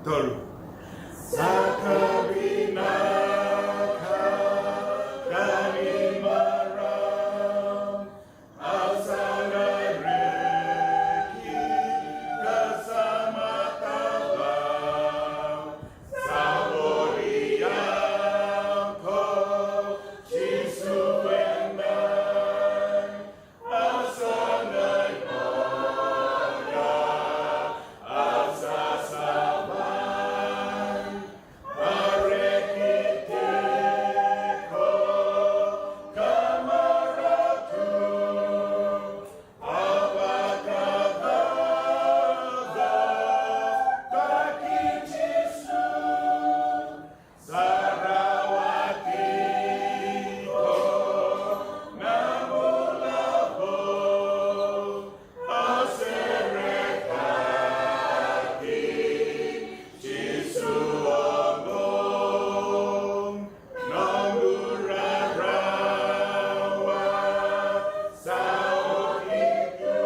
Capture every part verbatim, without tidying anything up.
Tolu. Sa ka vinaka ka ni marau, au sa qai reki ka sa matavau. Sa voli au ko Jisu e dai. Sa rawa tiko na bula vou, au serekati Jisu oqo. Noqu rarawa sa oti tu.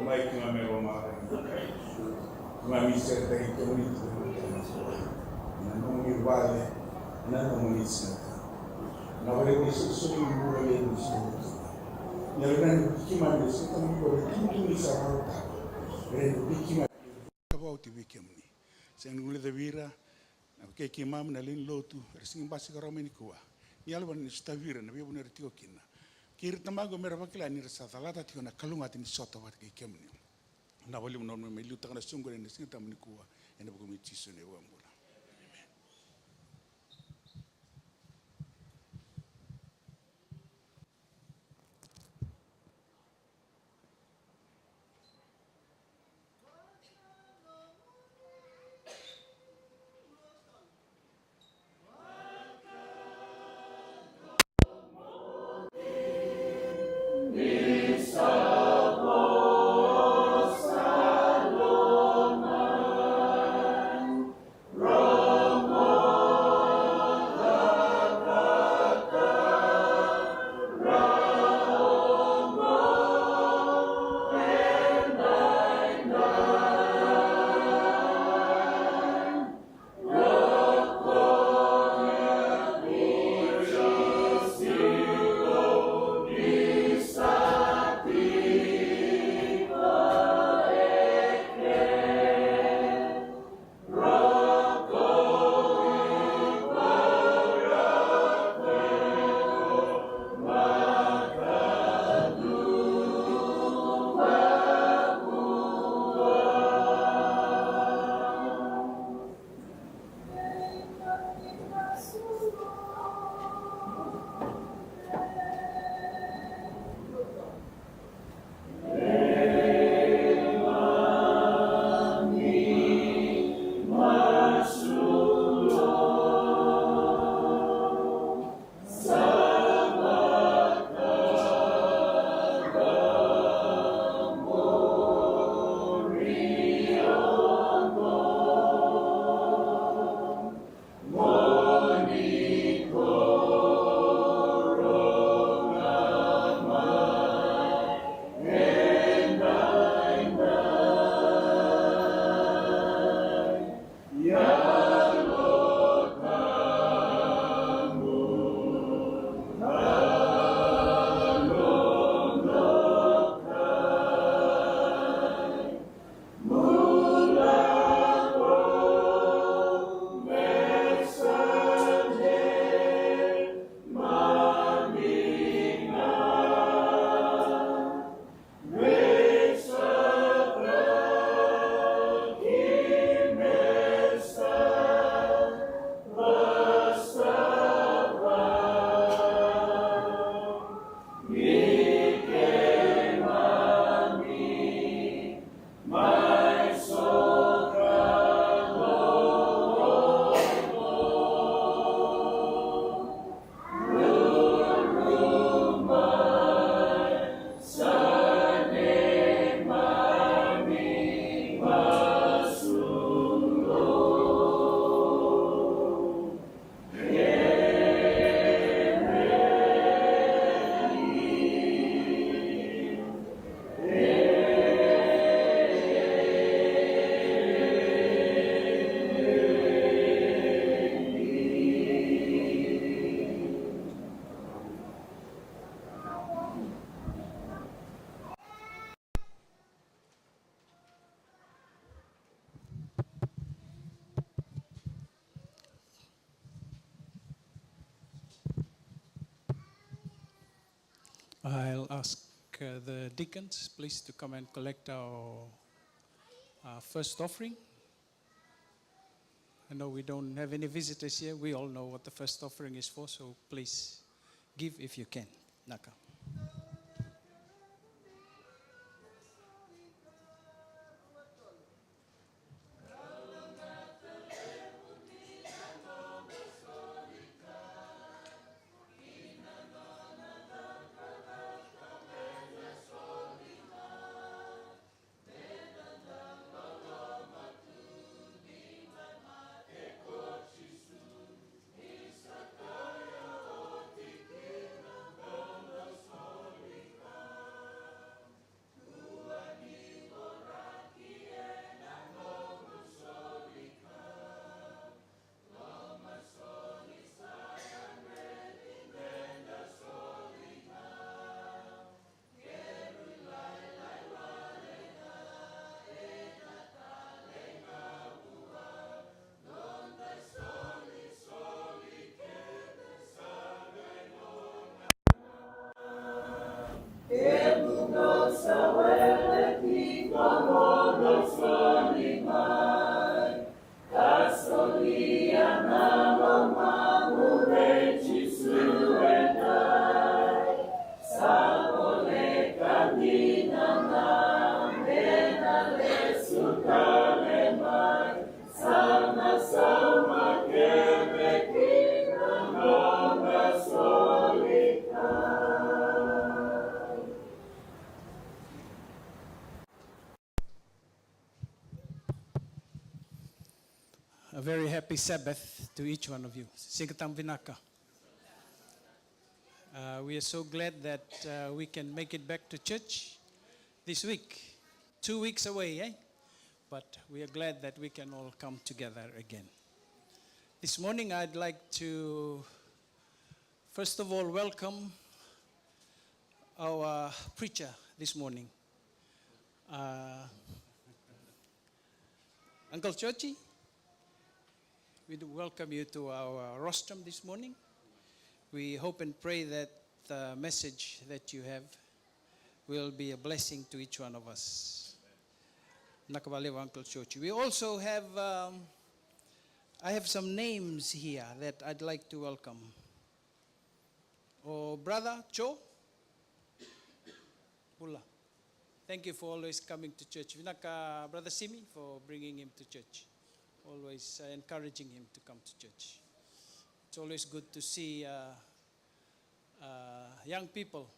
Mai ki ga me lomara. Keimami seretaki kemuni tu ena nomuni vale, ena nomuni siga. Na vale ni solisoli ni bula levu ni siga tu. Ni yalo na ni keimami seretaki kemuni vale, keimami sa rawata. Ena keimami vakavauti vei kemuni. Sega ni guilecavi ira, na kei keimami na lewe ni lotu era sega ni basika rawa mai nikua. Ni yalo vata ni sotavi ira na veivanua era tiko kina. Kei ira Tamaqu me ra vakila ni ra sa calata tiko na kalougata ni sota vata kei kemuni. Na valiu na nona mai liutaka na soqoni ena Siga Tabu nikua, ena vuku i Jisu na iVakabula. Emeni. I'll ask uh, the deacons, please, to come and collect our uh, first offering. I know we don't have any visitors here. We all know what the first offering is for, so please give if you can. Naka. A very happy Sabbath to each one of you. Siga Tabu vinaka. Uh, we are so glad that uh, we can make it back to church this week. Two weeks away, eh? But we are glad that we can all come together again. This morning, I'd like to, first of all, welcome our preacher this morning, uh, Uncle Chochi. We do welcome you to our rostrum this morning. We hope and pray that the message that you have will be a blessing to each one of us. Vinaka vakalevu, Uncle Chochi. We also have, um, I have some names here that I'd like to welcome. O Brother Cho Bula. Thank you for always coming to church. Vinaka, Brother Simi, for bringing him to church. Always uh, encouraging him to come to church. It's always good to see uh, uh, young people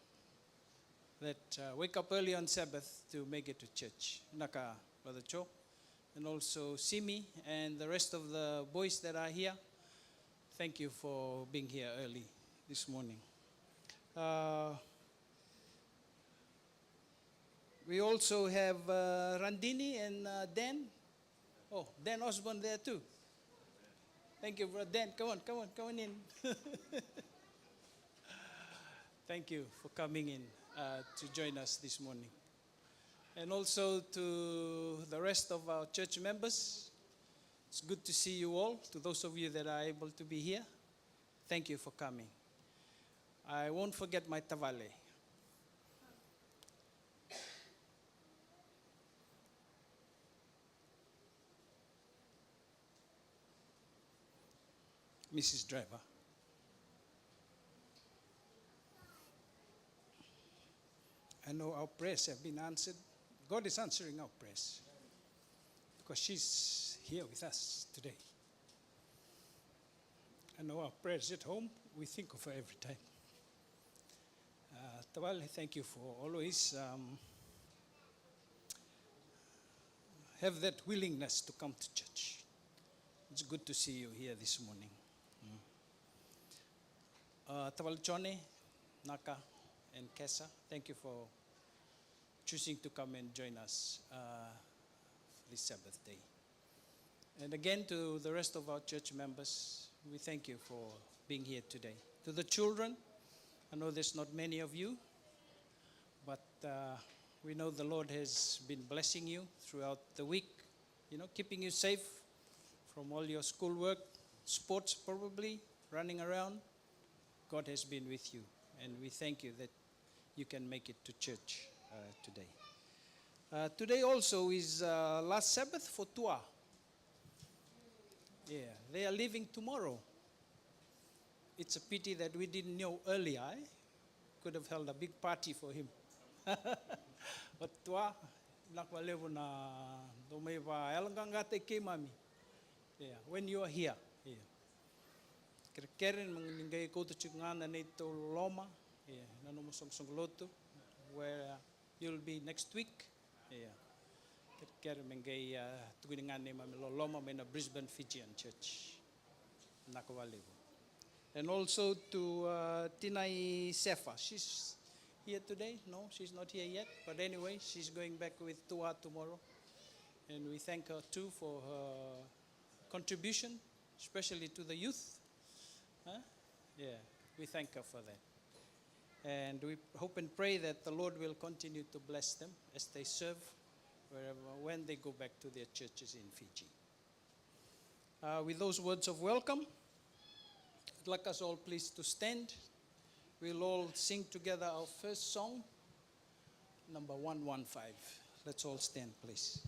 that uh, wake up early on Sabbath to make it to church. Vinaka, Brother Cho, and also Simi and the rest of the boys that are here. Thank you for being here early this morning. Uh, we also have uh, Randini and uh, Dan. Oh, Dan Osborne there too. Thank you, Brother Dan. Come on, come on, come on in. Thank you for coming in uh, to join us this morning. And also to the rest of our church members, it's good to see you all. To those of you that are able to be here, thank you for coming. I won't forget my tavale. Missus Driver. I know our prayers have been answered. God is answering our prayers because she's here with us today. I know our prayers at home, we think of her every time. Uh, tavale, thank you for always um, have that willingness to come to church. It's good to see you here this morning. Mm. Uh, tavale Jone, Naka, and Kesa, thank you for choosing to come and join us uh, this Sabbath day. And again, to the rest of our church members, we thank you for being here today. To the children, I know there's not many of you, but uh, we know the Lord has been blessing you throughout the week, you know, keeping you safe from all your schoolwork, sports probably, running around. God has been with you, and we thank you that you can make it to church uh, today. Uh, today also is uh, last Sabbath for Tua. Yeah, they are leaving tomorrow. It's a pity that we didn't know earlier. Eh? Could have held a big party for him. But Tua, vinaka vakalevu na dou mai vakayaloqaqataki keimami. Yeah, when you are here. Yeah. Kerekere ni qai kauta tiko ga na neitou loloma. Yeah, na nomu soqosoqo lotu where you'll be next week. Yeah. Kerekere me qai uh, tukuni ga neimami loloma mai na Brisbane Fijian Church. Vinaka vakalevu. And also to uh, Tinai Sefa. She's here today? No, she's not here yet. But anyway, she's going back with Tua tomorrow. And we thank her too for her contribution, especially to the youth. Huh? Yeah, we thank her for that. And we hope and pray that the Lord will continue to bless them as they serve wherever, when they go back to their churches in Fiji. Uh, with those words of welcome, I'd like us all please to stand. We'll all sing together our first song, number one one five. Let's all stand, please.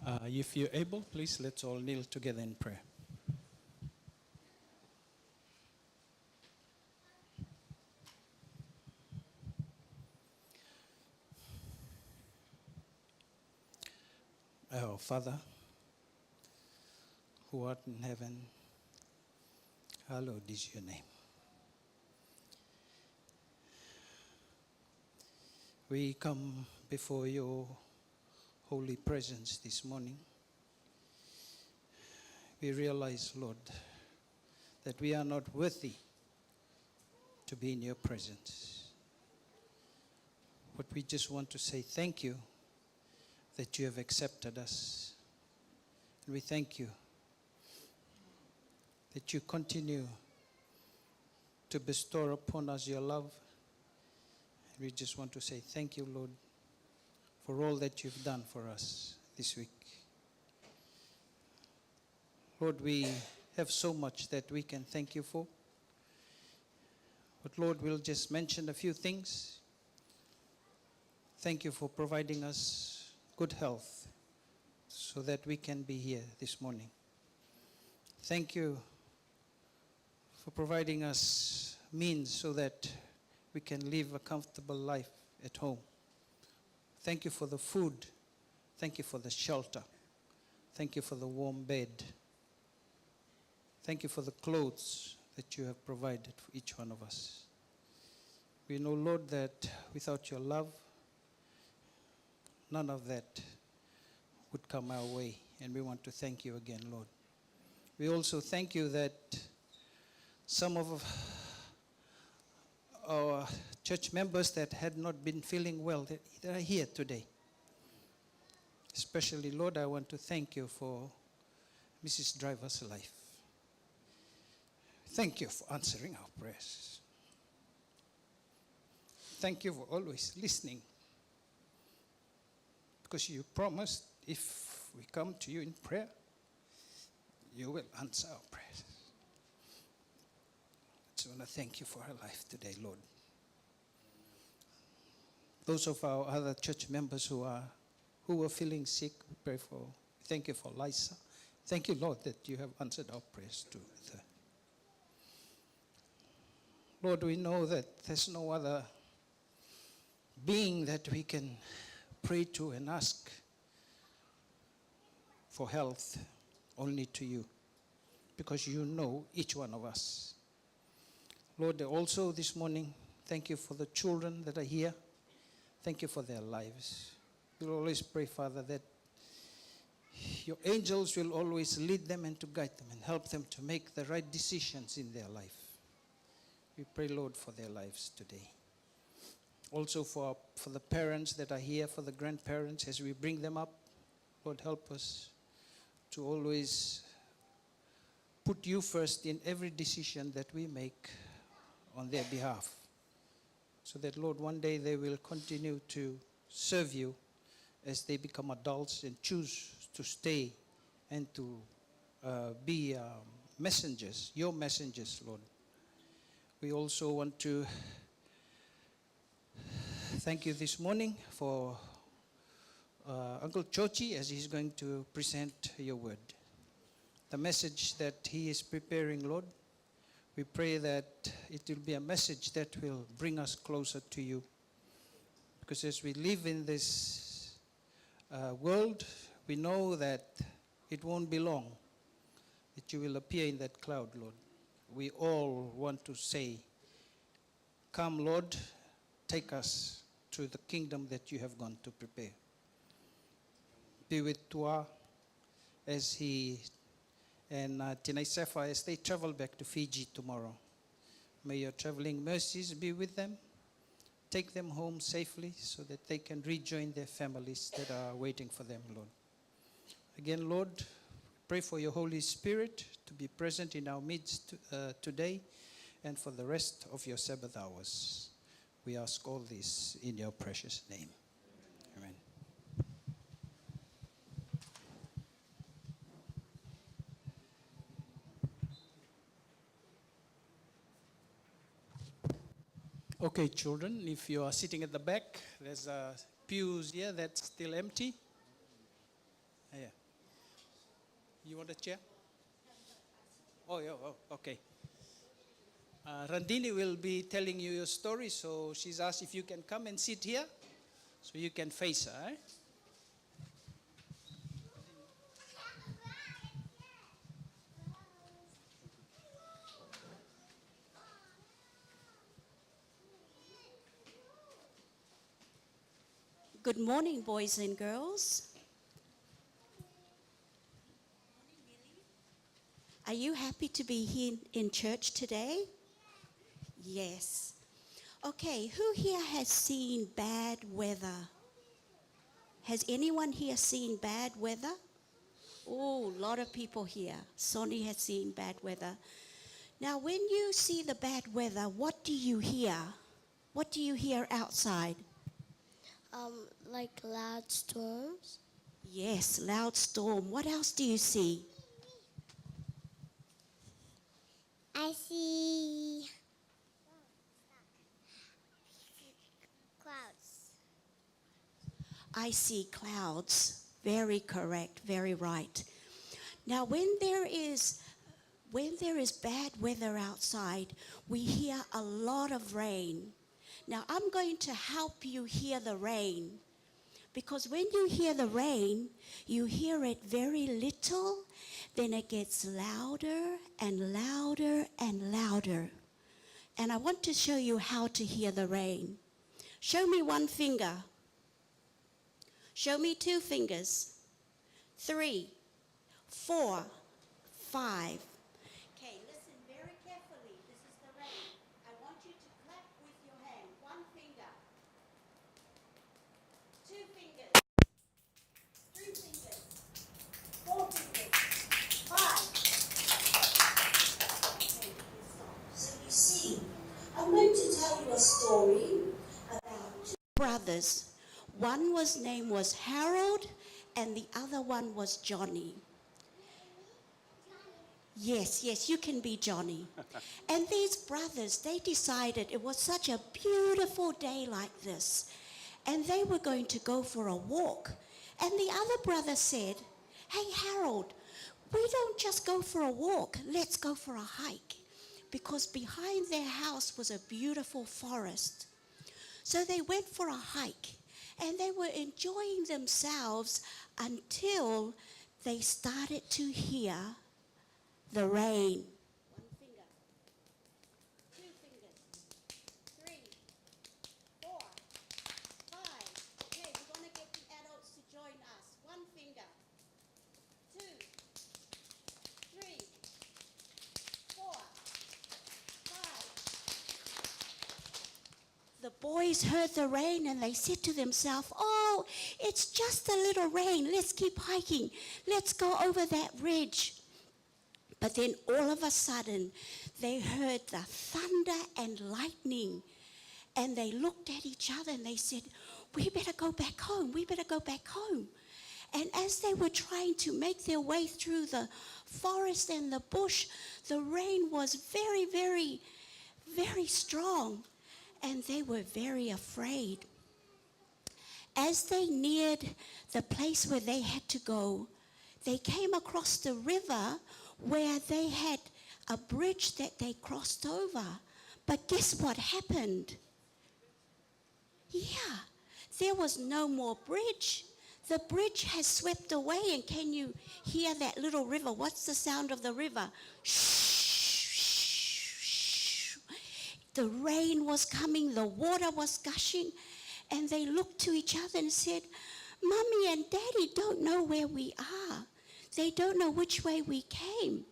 Uh, if you're able, please let's all kneel together in prayer. Our Father, who art in heaven, hallowed is your name. We come before your holy presence this morning. We realize, Lord, that we are not worthy to be in your presence. But we just want to say thank you that you have accepted us. And we thank you that you continue to bestow upon us your love. And we just want to say thank you, Lord, for all that you've done for us this week. Lord, we have so much that we can thank you for. But Lord, we'll just mention a few things. Thank you for providing us good health so that we can be here this morning. Thank you for providing us means so that we can live a comfortable life at home. Thank you for the food. Thank you for the shelter. Thank you for the warm bed. Thank you for the clothes that you have provided for each one of us. We know, Lord, that without your love, none of that would come our way, and we want to thank you again, Lord. We also thank you that some of our church members that had not been feeling well, they, they are here today. Especially, Lord, I want to thank you for Missus Driver's life. Thank you for answering our prayers. Thank you for always listening. Because you promised if we come to you in prayer, you will answer our prayers. So I want to thank you for her life today, Lord. Those of our other church members who are, who were feeling sick, we pray for. Thank you for Lisa. Thank you, Lord, that you have answered our prayers to her. Lord, we know that there's no other being that we can pray to and ask for health, only to you, because you know each one of us. Lord, also this morning, thank you for the children that are here. Thank you for their lives. We'll always pray, Father, that your angels will always lead them and to guide them and help them to make the right decisions in their life. We pray, Lord, for their lives today. Also for, for the parents that are here, for the grandparents, as we bring them up, Lord, help us to always put you first in every decision that we make on their behalf, so that, Lord, one day they will continue to serve you as they become adults and choose to stay and to, uh, be, um, messengers, your messengers, Lord. We also want to thank you this morning for, uh, Uncle Chochi as he's going to present your word. The message that he is preparing, Lord, we pray that it will be a message that will bring us closer to you. Because as we live in this, uh, world, we know that it won't be long that you will appear in that cloud, Lord. We all want to say, "Come, Lord, take us to the kingdom that you have gone to prepare." Be with Tua as he and, uh, Tinaisefa as they travel back to Fiji tomorrow. May your traveling mercies be with them. Take them home safely so that they can rejoin their families that are waiting for them, Lord. Again, Lord, pray for your Holy Spirit to be present in our midst, uh, today and for the rest of your Sabbath hours. We ask all this in your precious name. Amen. Okay, children, if you are sitting at the back, there's, uh, pews here that's still empty. Yeah. You want a chair? Oh, yeah, oh, okay. Uh, Randini will be telling you your story, so she's asked if you can come and sit here, so you can face her, eh? Good morning, boys and girls. Are you happy to be here in church today? Yes. Okay, who here has seen bad weather? Has anyone here seen bad weather? Oh, a lot of people here. Sonny has seen bad weather. Now, when you see the bad weather, what do you hear? What do you hear outside? Um, like loud storms. Yes, loud storm. What else do you see? I see clouds. I see clouds. Very correct, very right. Now, when there is, when there is bad weather outside, we hear a lot of rain. Now, I'm going to help you hear the rain. Because when you hear the rain, you hear it very little, then it gets louder and louder and louder. And I want to show you how to hear the rain. Show me one finger. Show me two fingers. Three, four, five. Okay, listen very carefully. This is the rain. I want you to clap with your hand. One finger. Two fingers. Three fingers. Four fingers. Five. Okay, stop. So you see, I'm going to tell you a story about two brothers. One was name was Harold and the other one was Johnny. Yes, yes, you can be Johnny. And these brothers, they decided it was such a beautiful day like this, and they were going to go for a walk. And the other brother said, "Hey, Harold, we don't just go for a walk, let's go for a hike." Because behind their house was a beautiful forest. So they went for a hike, and they were enjoying themselves until they started to hear the rain. One finger. Two fingers. Three. Four. Five. Okay, we want to get the adults to join us. One finger. Two. Three. Four. Five. The boys heard the rain and they said to themselves, "Oh, it's just a little rain. Let's keep hiking. Let's go over that ridge." But then all of a sudden, they heard the thunder and lightning. And they looked at each other and they said, "We better go back home. We better go back home." And as they were trying to make their way through the forest and the bush, the rain was very, very, very strong. And they were very afraid. As they neared the place where they had to go, they came across the river where they had a bridge that they crossed over. But guess what happened? Yeah, there was no more bridge. The bridge has swept away, and can you hear that little river? What's the sound of the river? Shh. The rain was coming, the water was gushing, and they looked to each other and said, "Mummy and Daddy don't know where we are. They don't know which way we came.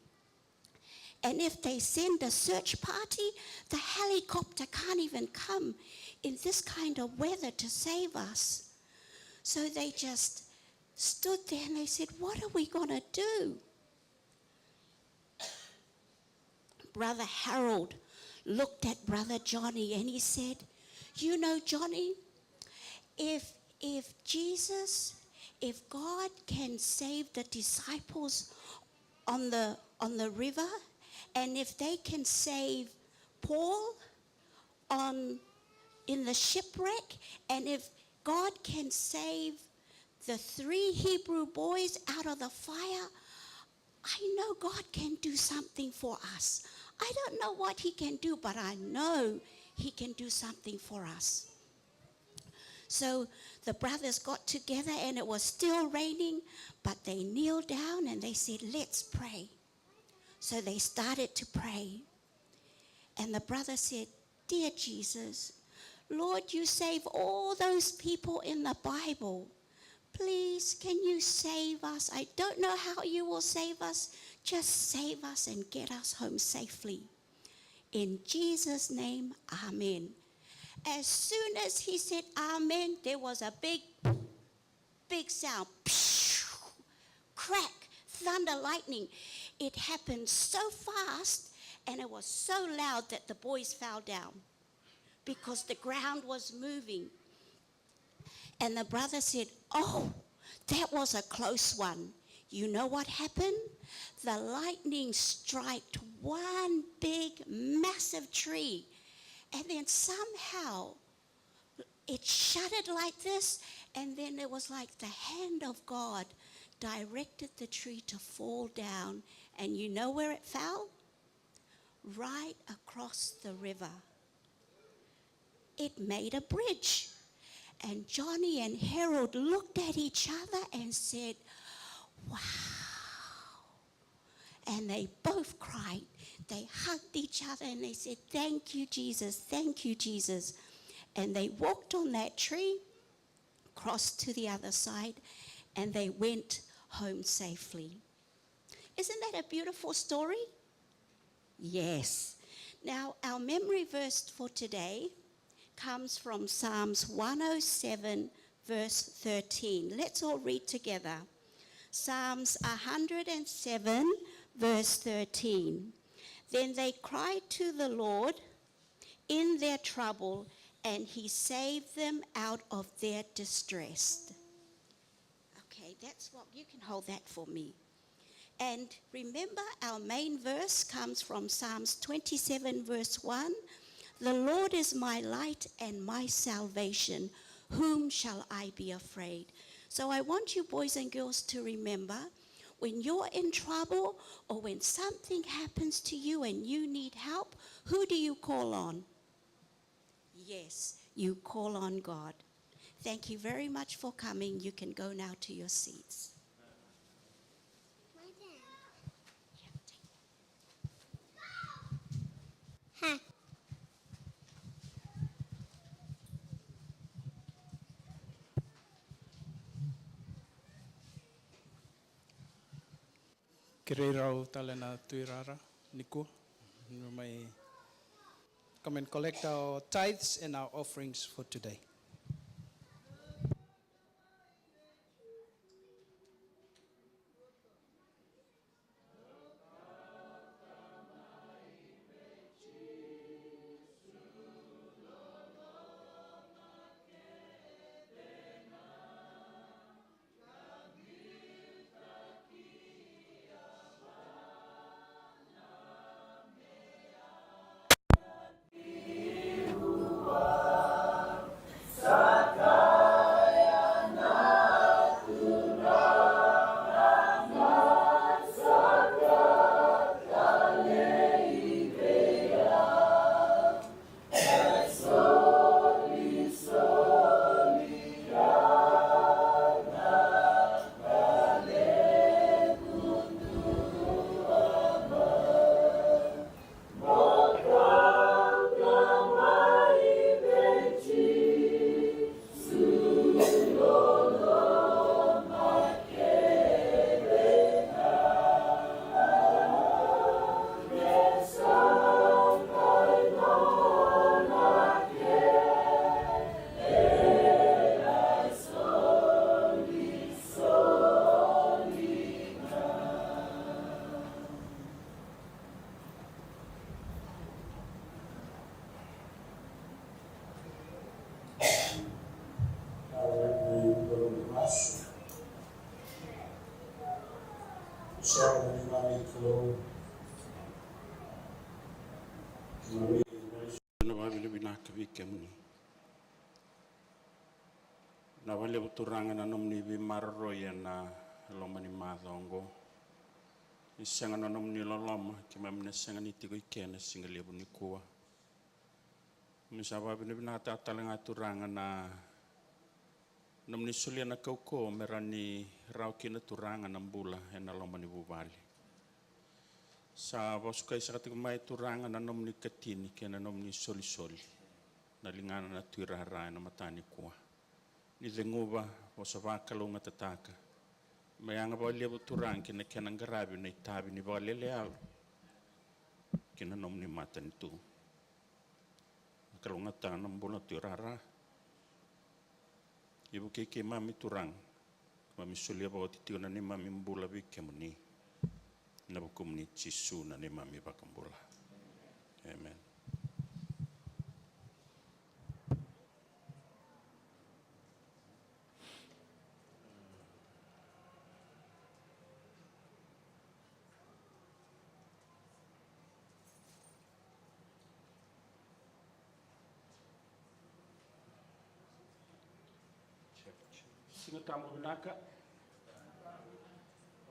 And if they send a search party, the helicopter can't even come in this kind of weather to save us." So they just stood there and they said, "What are we gonna do?" Brother Harold looked at Brother Johnny and he said, "You know, Johnny, if, if Jesus, if God can save the disciples on the, on the river, and if they can save Paul on, in the shipwreck, and if God can save the three Hebrew boys out of the fire, I know God can do something for us. I don't know what he can do, but I know he can do something for us. So the brothers got together and it was still raining, but they kneeled down and they said, "Let's pray." So they started to pray. And the brother said, "Dear Jesus, Lord, you save all those people in the Bible. Please, can you save us? I don't know how you will save us. Just save us and get us home safely. In Jesus' name, amen." As soon as he said amen, there was a big, big sound. Crack, thunder, lightning. It happened so fast and it was so loud that the boys fell down because the ground was moving. And the brother said, "Oh, that was a close one." You know what happened? The lightning struck one big, massive tree. And then somehow it shuddered like this. And then it was like the hand of God directed the tree to fall down. And you know where it fell? Right across the river. It made a bridge. And Johnny and Harold looked at each other and said, "Wow." And they both cried. They hugged each other and they said, "Thank you, Jesus. Thank you, Jesus." And they walked on that tree, crossed to the other side, and they went home safely. Isn't that a beautiful story? Yes. Now, our memory verse for today comes from Psalms one oh seven, verse thirteen. Let's all read together. Psalms a hundred and seven, verse thirteen. Then they cried to the Lord in their trouble, and he saved them out of their distress. Okay, that's what, you can hold that for me. And remember, our main verse comes from Psalms twenty-seven, verse one. "The Lord is my light and my salvation. Whom shall I be afraid?" So I want you boys and girls to remember, when you're in trouble or when something happens to you and you need help, who do you call on? Yes, you call on God. Thank you very much for coming. You can go now to your seats. Kerei rau tale na tuirara nikua me mai come and collect our tithes and our offerings for today. Na vavinavinaka vei kemuni. Vakalevu Turaga na nomuni veimaroroi ena loma ni macawa oqo. Ni sega na nomuni loloma, keimami na sega ni tiko i ke na siga levu nikua. Keimami sa vakavinavinakataka tale ga Turaga na nomuni solia na kaukauwa me rawa ni rawa kina Turaga na bula ena loma ni vuvale. Sa vakasukai saka tiko mai Turaga na nomuni katini kei na nomuni solisoli na ligana na tuirara ena mataka nikua. Ni ceguva, vosa vakalougatataka, me yaga vakalevu Turaga ki na kena qaravi na itavi ni vakalele yalo ki na nomuni matanitu. Vakalougatataka na bula na tuirara. Ivukei keimami Turaga, keimami solia vakaoti tiko na neimami bula vei kemuni. Ena vukumuni Jisu na neimami vakabula. Amen. Check, check. Siga Tabu vinaka.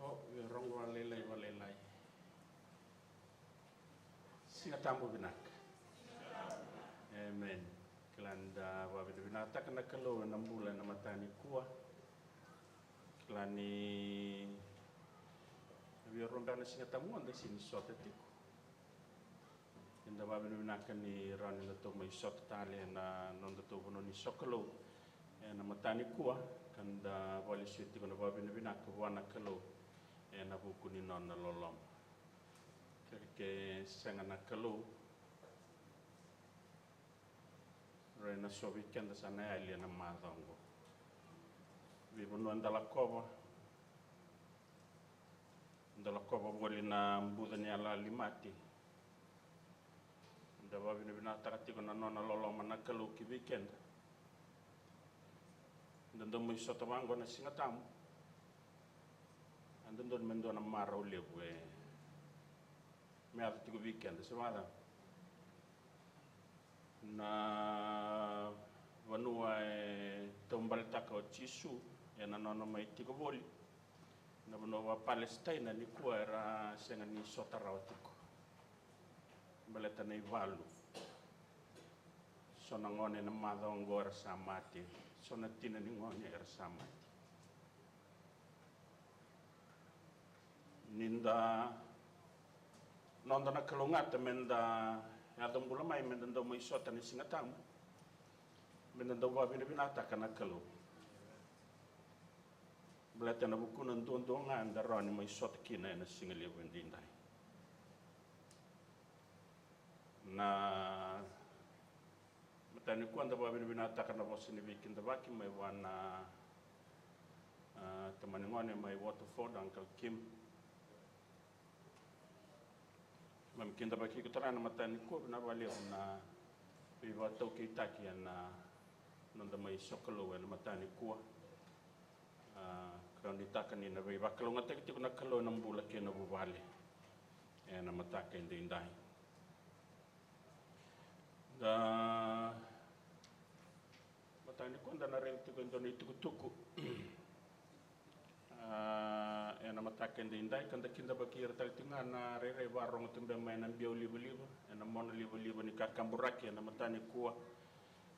O, e rogo vakalailai, vakalailai. Siga Tabu vinaka. Amen. Kila ni da vakavinavinakataka na Kalou ena bula ena mataka nikua. Kila ni via rua beka na Siga Tabu da sega ni sota tiko. Eda vakavinavinaka ni rawa ni datou mai sota tale ena nodatou vanua ni sokalou ena mataka nikua, ka da vakalesuya tiko na vakavinavinaka vua na Kalou ena vuku ni nona loloma. Kere ke sega na Kalou, rai na so vei keda sa na yali ena macawa oqo. Veivanua da lakova, da lakova voli na buca ni yalayala ni mate. Da vakavinavinakataka tiko na nona loloma na Kalou ki vei keda. Da dau mai sota vaqo na Siga Tabu. A dodonu me dua na marau levu e me yaco tiko vei keda, se vacava? Na vanua e taubaletaka o Jisu ena nona mai tiko voli, na vanua va Palesitaina nikua era sega ni sota rawa tiko. Baleta na ivalu, so na gone ena macawa oqo era sa mate, so na tina ni gone era sa mate. Ni da noda na kalougata me da yaco bula mai, me da dau mai sota ni Siga Tabu, me da dau vakavinavinakataka na Kalou. Baleta na vukuna duadua ga da rawa ni mai sota kina ena siga levu edaidai. Na mataka nikua da vakavinavinakataka na vosa ni veikidavaki mai vua na, a, tamani gone mai Waterford, Uncle Kim. Keimami kidavaki iko tara ena mataka nikua, vinaka vakalevu na veivakataukeitaki ena noda mai sokalou ena mataka nikua. A, kau nuitaka ni na veivakalougatataki tiko na Kalou ena bula kei na vuvale ena mataka edaidai. Da mataka nikua da na raica tiko e dua na itukutuku, a, ena mataka edaidai, ka da kidavaki ira tale tiko ga na rairai vakarorogo tu beka mai na biau livaliva ena mona livaliva ni kakaburaki ena mataka nikua.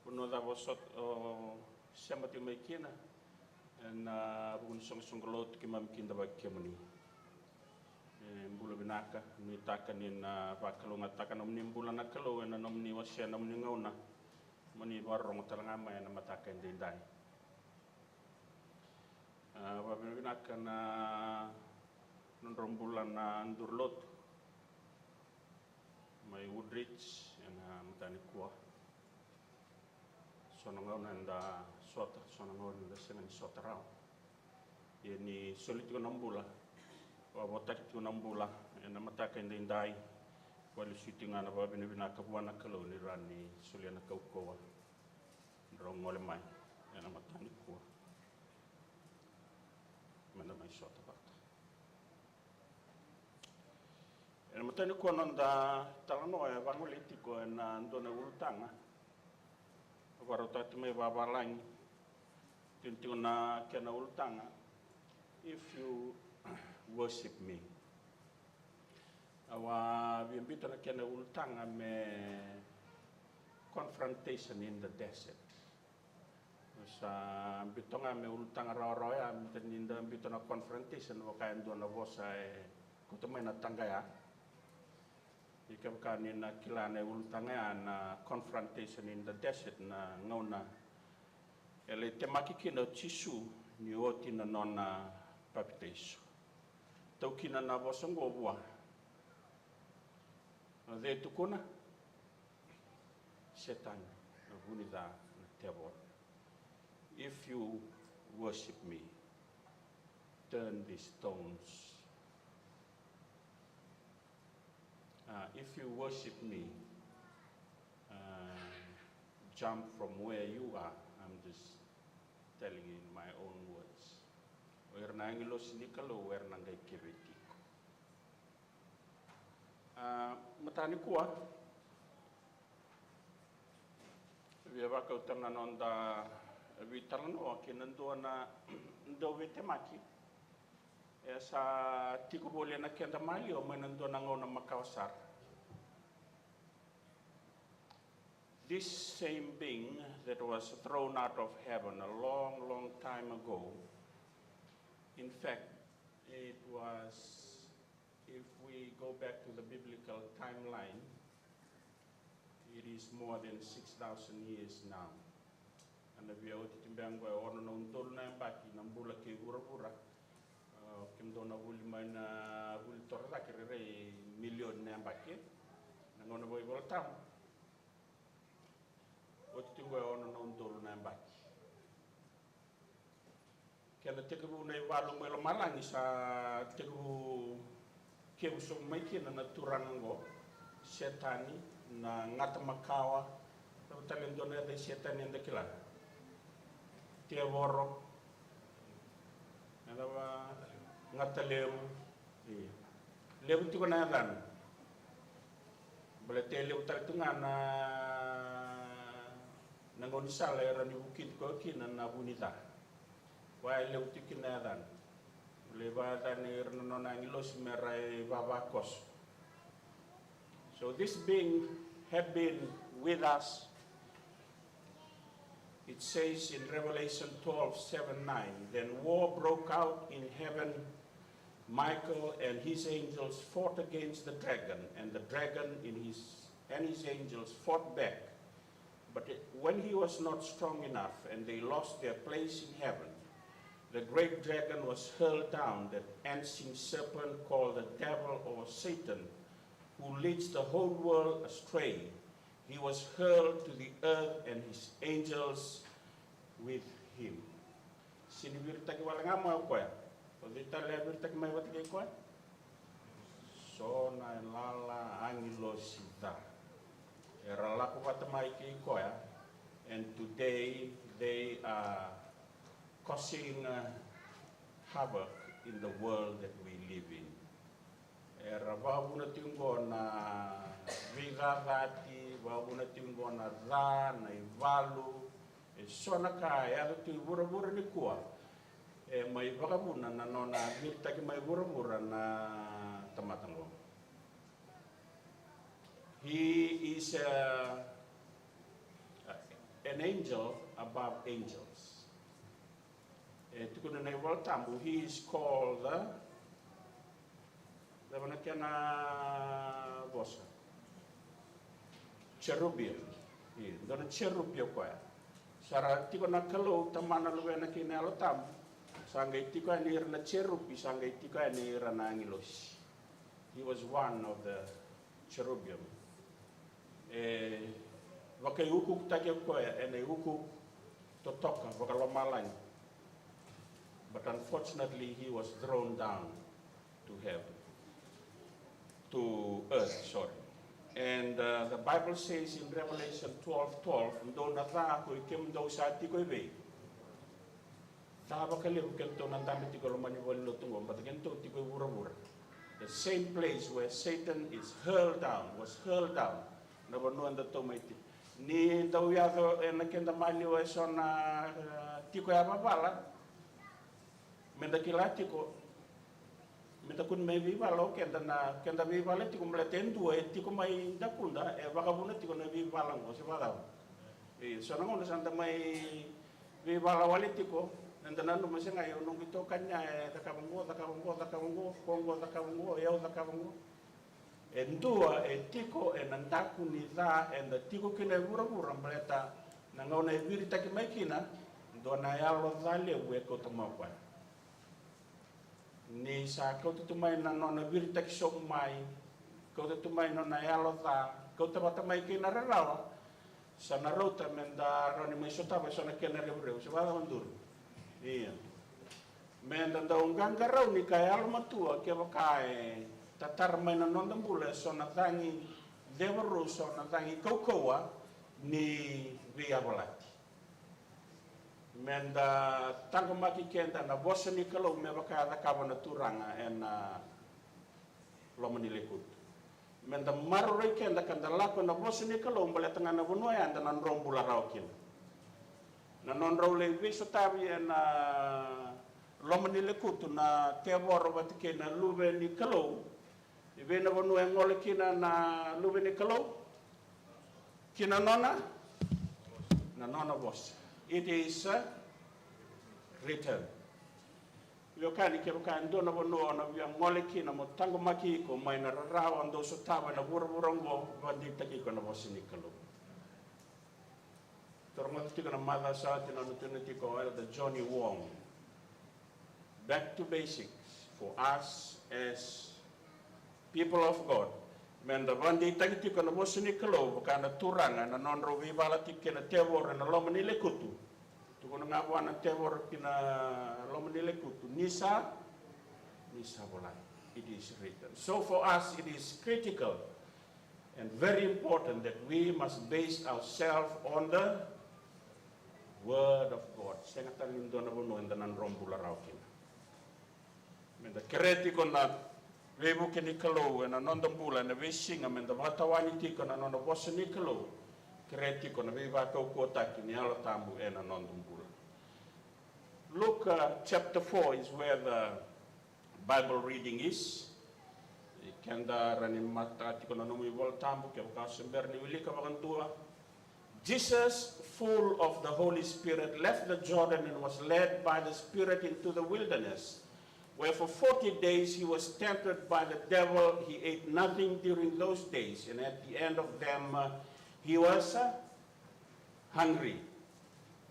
Vanua cava o sot-, o sema tiko mai kina ena vuku ni soqosoqo lotu, keimami kidavaki kemuni. E, bula vinaka, nuitaka ni na vakalougatataka nomuni bula na Kalou ena nomuni wasea nomuni gauna mo ni vakarorogo tale ga mai ena mataka edaidai. A, vakavinavinaka na nodrau bula na duru lotu mai Woodridge ena mataka nikua. So na gauna eda sota, so na gauna eda sega ni sota rawa. Ia ni soli tiko na bula, vakavoataki tiko na bula ena mataka edaidai, vakalesuya tiko ga na vakavinavinaka vua na Kalou ni rawa ni solia na kaukauwa drau gole mai ena mataka nikua me da mai sota vata. Ena mataka nikua noda talanoa e vagolei tiko ena dua na ulutaga vakarautaki mai vavalagi. Tiko na kena ulutaga, if you worship me. Au a via biuta na kena ulutaga me confrontation in the desert. Sa biuta ga me ulutaga rawarawa ya, me ni da biuta na confrontation vaka e dua na vosa e kauta mai na taqaya. Ia kevaka ni na kila na ulutaga ya na confrontation in the desert, na gauna e lai temaki kina o Jisu ni oti na nona papitaiso. Tau kina na vosa oqo vua. O cei e tukuna? Setani, na vu ni ca, na tevoro. If you worship me, turn these stones. Uh, if you worship me, uh, jump from where you are. I'm just telling you in my own words. O ira na agilosi ni Kalou era na qai keve tiko. A, mataka nikua, via vakauta na noda veitalanoa kei na dua na dauveitemaki e sa tiko voli ena keda maliwa mai na dua na gauna makawa sara. This same being that was thrown out of heaven a long, long time ago, in fact, it was, if we go back to the biblical timeline, it is more than six thousand years now. Ena via oti tu beka oqo e ono na udolu na yabaki na bula kei vuravura. A, kemudou na vuli mai na vuli torocake, rairai milioni na yabaki. Na gauna vakaivolatabu. Oti tu oqo e ono na udolu na yabaki. Kena tekivu na ivalu mai lomalagi sa tekivu kevu sobu mai kina na turaga oqo, Setani, na gata makawa. Cava tale e dua na yaca i Setani eda kila? Tevoro. Eda va, gata levu. Ia. Levu tiko na yacana. Baleta e levu tale tu ga na, na gaunisala era ni vukici koya kina na vu ni ca. Koya e levu tiko kina na yacana. Baleta e vakayacani ira na nona agilosi me ra ivavakoso. So this being had been with us. It says in Revelation twelve seven, nine, "Then war broke out in heaven. Michael and his angels fought against the dragon, and the dragon in his, and his angels fought back. But it, when he was not strong enough, and they lost their place in heaven, the great dragon was hurled down, that ancient serpent called the devil or Satan, who leads the whole world astray. He was hurled to the earth, and his angels with him." Sega ni viritaki wale ga mai o koya. O cei tale a viritaki mai vata kei koya? So na lala agilosi ca era lako vata mai kei koya. And today they are causing, uh, havoc in the world that we live in. Era vakavuna tiko oqo na veicacati, vakavuna tiko oqo na ca, na ivalu. E so na ka e yaco tu i vuravura nikua e mai vakavuna na nona viritaki mai vuravura na tamata oqo. He is a, an angel above angels. E tukuna na iVolatabu, he is called the, cava na kena vosa? Cherubim. Io, dua na cherubi o koya. Sa ra tiko na Kalou Tamana, Luvena kei na Yalo Tabu, sa qai tiko yani ira na cherubi, sa qai tiko yani ira na agilosi. He was one of the cherubim. E vakaiukuukutaki o koya ena iukuuku totoka vakalomalagi. But unfortunately, he was thrown down to heaven, to earth, sorry. And, uh, the Bible says in Revelation twelve twelve, dou na ca ko i kemudou sa tiko i vei? Ca vakalevu kedatou na dabe tiko e loma ni valenilotu oqo, baleta kedatou tiko i vuravura. The same place where Satan is hurled down, was hurled down. Na vanua edatou mai tiko. Ni dau yaco ena keda maliwa eso na, e, tiko yavavala. Meda kila tiko, meda kua ni mai veivala o keda na keda veivala tiko, baleta e dua e tiko mai dakuda e vakavuna tiko na veivala oqo, se vakacava? Io, so na gauna sa da mai veivala wale tiko, eda nanuma se ga, io, noqu itokani ya e cakava oqo, cakava oqo, cakava oqo, ko oqo cakava oqo, o yau cakava oqo. E dua e tiko ena daku ni ca eda tiko kina e vuravura, baleta na gauna e viritaki mai kina, dua na yalo ca levu e kauta mai o koya. Ni sa kauta tu mai na nona viritaki sobu mai, kauta tu mai nona yalo ca, kauta vata mai kei na rarawa, sa na rauta meda rawa ni mai sotava eso na kena revurevu, se vakacava, duru? Ia. Meda dau qaqarauni ka yalomatua kevaka e tatara mai na noda bula eso na cagi cevuru, so na cagi kaukauwa ni veiyavalati. Meda taqomaki keda na vosa ni Kalou me vaka e cakava na Turaga ena loma ni lekutu. Meda maroroi keda ka da lako ena vosa ni Kalou, baleta ga na vanua ya eda na dro bula rawa kina. Na nodrau lai veisotavi ena loma ni lekutu na tevoro vata kei na Luve ni Kalou, i vei na vanua e gole kina na Luve ni Kalou? Ki na nona, na nona vosa. It is, uh, written. Veiwekani, kevaka e dua na vanua o na via gole kina mo taqomaki iko mai na rarawa dou sotava ena vuravura oqo, vakadeitaki iko ena vosa ni Kalou. Tou rogoca tiko na macawa sa oti na nona tukuna tiko o Elder Johnny Wong. Back to basics for us as people of God. Meda vakadeitaki tiko na vosa ni Kalou, vaka na Turaga, na nodrau veivala tiko kei na tevoro ena loma ni lekutu. Tukuna ga vua na tevoro ki na loma ni lekutu, ni sa, ni sa volai. It is written. So for us it is critical and very important that we must base ourselves on the word of God. Sega tale ni dua na vanua eda na dro bula rawa kina. Meda kerea tiko na veivuke ni Kalou ena noda bula ena veisiga, meda vakatawani tiko na nona vosa ni Kalou. Kerea tiko na veivakaukauwataki ni Yalo Tabu ena noda bula. Luke, uh, chapter four is where the Bible reading is. Keda rawa ni mata tiko na nomu iVola Tabu kevaka o se bera ni wilika vakadua. Jesus, full of the Holy Spirit, left the Jordan and was led by the Spirit into the wilderness, where for forty days he was tempted by the devil. He ate nothing during those days, and at the end of them, uh, he was, uh, hungry.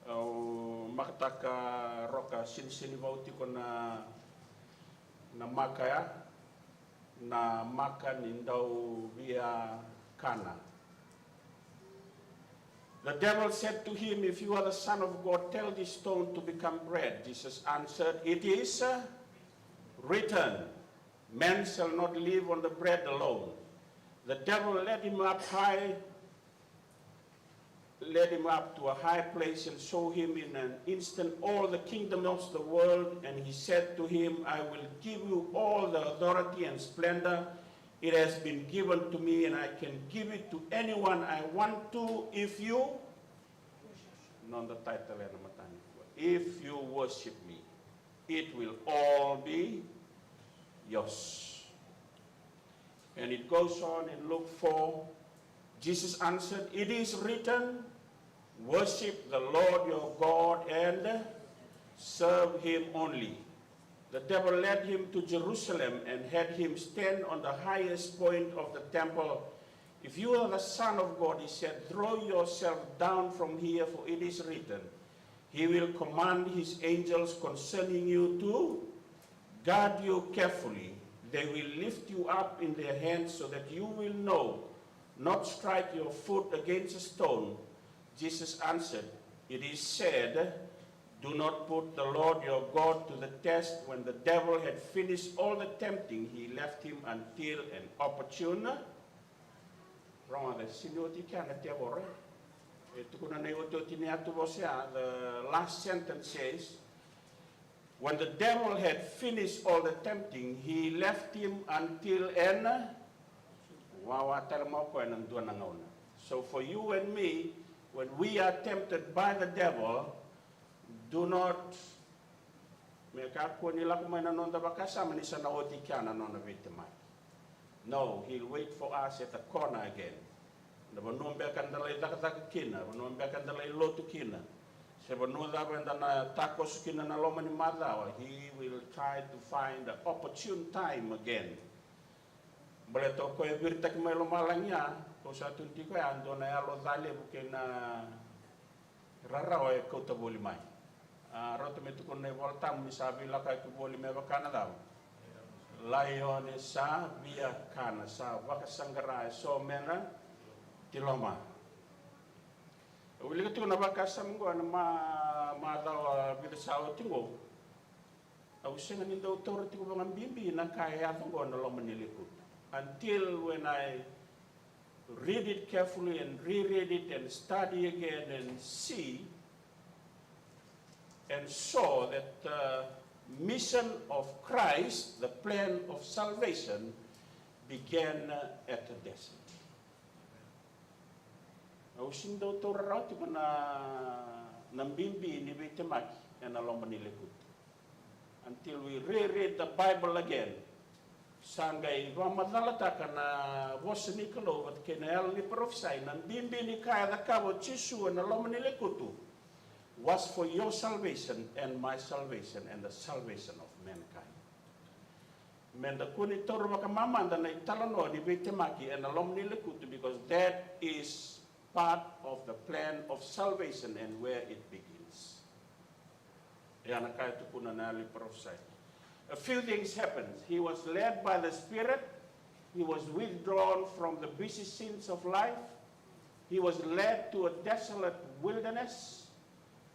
Au makataka roka siniseni vau tiko na, na maka ya, na maka ni dau via kana. The devil said to him, "If you are the Son of God, tell this stone to become bread." Jesus answered, "It is, uh, written, 'Man shall not live on the bread alone.'" The devil led him up high led him up to a high place and showed him in an instant all the kingdoms of the world. And he said to him, "I will give you all the authority and splendor. It has been given to me, and I can give it to anyone I want to if you," noda title ena mataka nikua, "if you worship me, it will all be yours." And it goes on in Luke four. Jesus answered, "It is written, 'Worship the Lord your God and serve him only.'" The devil led him to Jerusalem and had him stand on the highest point of the temple. "If you are the Son of God," he said, "throw yourself down from here, for it is written, 'He will command his angels concerning you to guard you carefully. They will lift you up in their hands so that you will no, not strike your foot against a stone.'" Jesus answered, "It is said, 'Do not put the Lord your God to the test.'" When the devil had finished all the tempting, he left him until an opportune Rogoca, sega ni oti kea na tevoro. E tukuna na iotioti ni yatu vosa ya, the last sentence says, "When the devil had finished all the tempting, he left him until an," wawa tale mai o koya ena dua na gauna. So for you and me, when we are tempted by the devil, do not, me kakua ni lako mai na noda vakasama ni sa na oti kea na nona veitemaki. No, he'll wait for us at the corner again. Na vanua beka da lai cakacaka kina, vanua beka da lai lotu kina, se vanua cava eda na takoso kina na loma ni macawa, he will try to find the opportune time again. Baleta o koya e viritaki mai lomalagi ya, ko sa tu tiko ya, dua na yalo ca levu kei na rarawa e kauta voli mai. A, rauta me tukuna na iVola Tabu ni sa veilakoyaki voli me vaka na cava? Laione sa via kana, sa vakasaqara e so me na tiloma. Au wilika tiko na vakasama oqo ena ma, macawa vica sa oti oqo. Au sega ni dau taura tiko vakabibi na ka e yaco oqo na loma ni lekutu. Until when I read it carefully and reread it and study again and see and saw that the mission of Christ, the plan of salvation, began at the desert. Au sega ni dau taura rawa tiko na, na bibi ni veitemaki ena loma ni lekutu. Until we reread the Bible again. Sa qai vakamacalataka na vosa ni Kalou vata kei na yalo ni parofisai, na bibi ni ka e cakava o Jisu ena loma ni lekutu was for your salvation and my salvation and the salvation of mankind. Meda kua ni taura vakamamada na italanoa ni veitemaki ena loma ni lekutu, because that is part of the plan of salvation and where it begins. Ia na ka e tukuna na yalo ni parofisai. A few things happened. He was led by the Spirit. He was withdrawn from the busy scenes of life. He was led to a desolate wilderness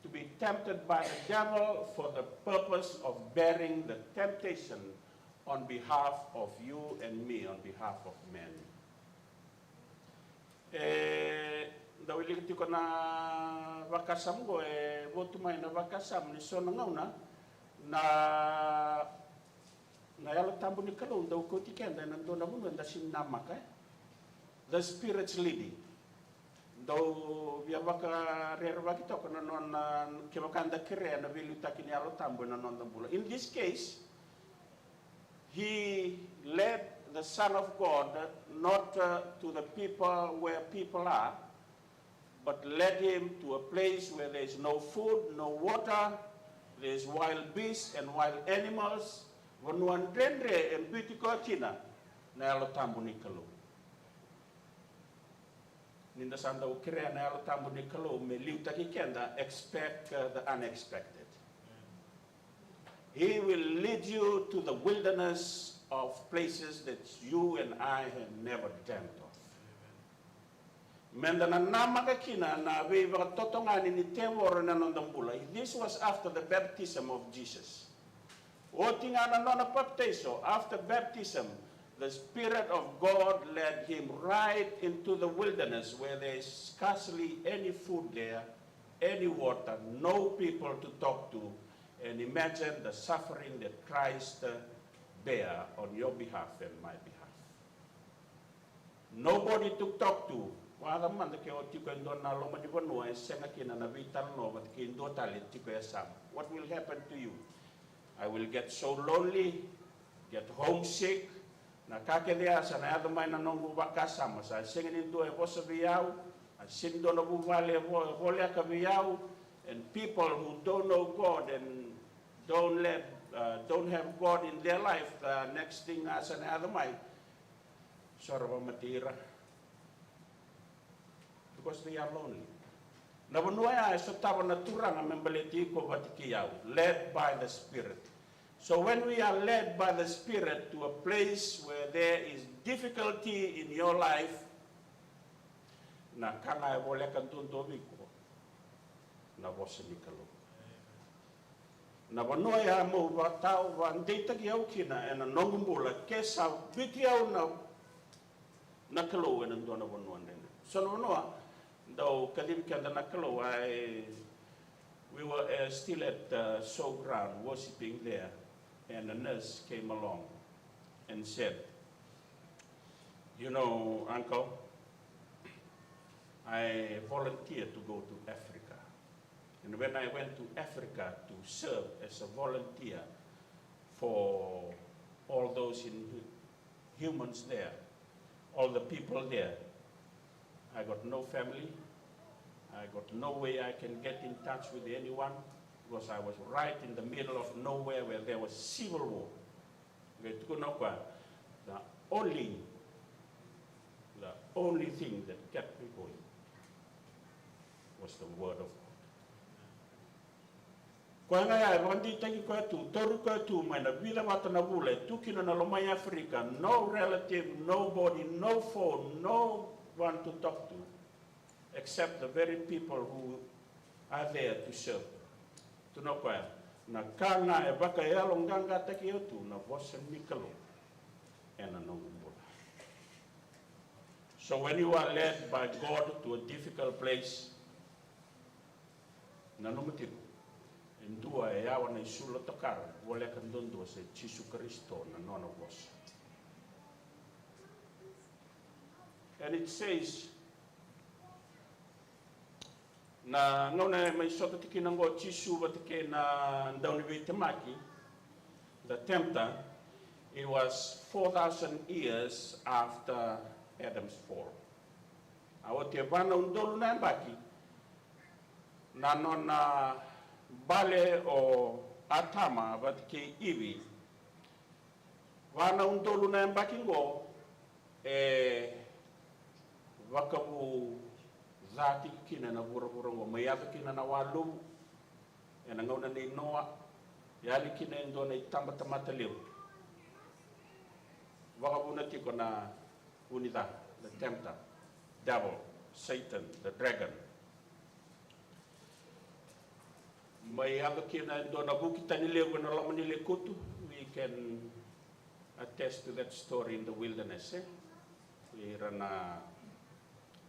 to be tempted by the devil for the purpose of bearing the temptation on behalf of you and me, on behalf of men. E, da wilika tiko na vakasama oqo, e votu mai na vakasama ni so na gauna na, na Yalo Tabu ni Kalou dau kauti keda ena dua na vanua eda sega ni namaka, e. The Spirit's leading. Dau via vakarerevaki toka na nona, kevaka da kerea na veiliutaki ni Yalo Tabu ena noda bula. In this case, he led the Son of God not, uh, to the people where people are, but led him to a place where there is no food, no water, there is wild beasts and wild animals. Vanua dredre e biuti koya kina na Yalo Tabu ni Kalou. Ni da sa dau kerea na Yalo Tabu ni Kalou me liutaki keda, expect, uh, the unexpected. He will lead you to the wilderness of places that you and I have never dreamt of. Meda na namaka kina na veivakatotogani ni tevoro ena noda bula. This was after the baptism of Jesus. Oti ga na nona papitaiso, after baptism, the Spirit of God led him right into the wilderness where there is scarcely any food there, any water, no people to talk to, and imagine the suffering that Christ, uh, bear on your behalf and my behalf. Nobody to talk to. Vakacava mada ke o tiko e dua na loma ni vanua e sega kina na veitalanoa vata kei dua tale e tiko e yasana. What will happen to you? I will get so lonely, get homesick. Na ka kece ya sa na yaco mai na noqu vakasama, sa sega ni dua e vosa vei au, a sega ni dua na vuvale e vo-, voleka vei au, and people who don't know God and don't let, uh, don't have God in their life, the next thing a sa na yaco mai, so ra vakamatei ira. Because they are lonely. Na vanua ya e sotava na Turaga me baleti iko vata kei au, led by the Spirit. So when we are led by the Spirit to a place where there is difficulty in your life, na ka ga e voleka duadua vei iko, na vosa ni Kalou. Na vanua ya meu vakatau vakadeitaki au kina ena noqu bula, ke sa biuti au na, na Kalou ena dua na vanua dredre. So na vanua dau kacivi keda na Kalou, I, we were, uh, still at, uh, showground, worshiping there, and a nurse came along and said, "You know, uncle, I volunteered to go to Africa. And when I went to Africa to serve as a volunteer for all those in humans there, all the people there, I got no family. I got no way I can get in touch with anyone because I was right in the middle of nowhere where there was civil war. Qai tukuna o koya, the only, the only thing that kept me going was the word of God. Koya ga ya e vakadeitaki koya tu, tauri koya tu mai na vica vata na vula e tu kina na lomai Africa, no relative, nobody, no phone, no one to talk to, except the very people who are there to serve. Tukuna o koya, na ka ga e vakayaloqaqataki au tu na vosa ni Kalou ena noqu bula. So when you are led by God to a difficult place, nanuma tiko, e dua e yawa na isulu tokara voleka duadua se Jisu Karisito na nona vosa. And it says, na gauna e mai sota tiko kina oqo o Jisu vata kei na dauniveitemaki, the tempter, it was four thousand years after Adam's fall. A oti e va na udolu na yabaki na nona bale o Atama vata kei Ivi. Va na udolu na yabaki oqo e vakavu ca tiko kina na vuravura oqo, mai yaco kina na waluvu ena gauna nei Noa, yali kina e dua na itabatamata levu. Vakavuna tiko na vu ni ca, the tempter, devil, Satan, the dragon. Mai yaco kina e dua na vuki tani levu ena loma ni lekutu. We can attest to that story in the wilderness, e? Ira na,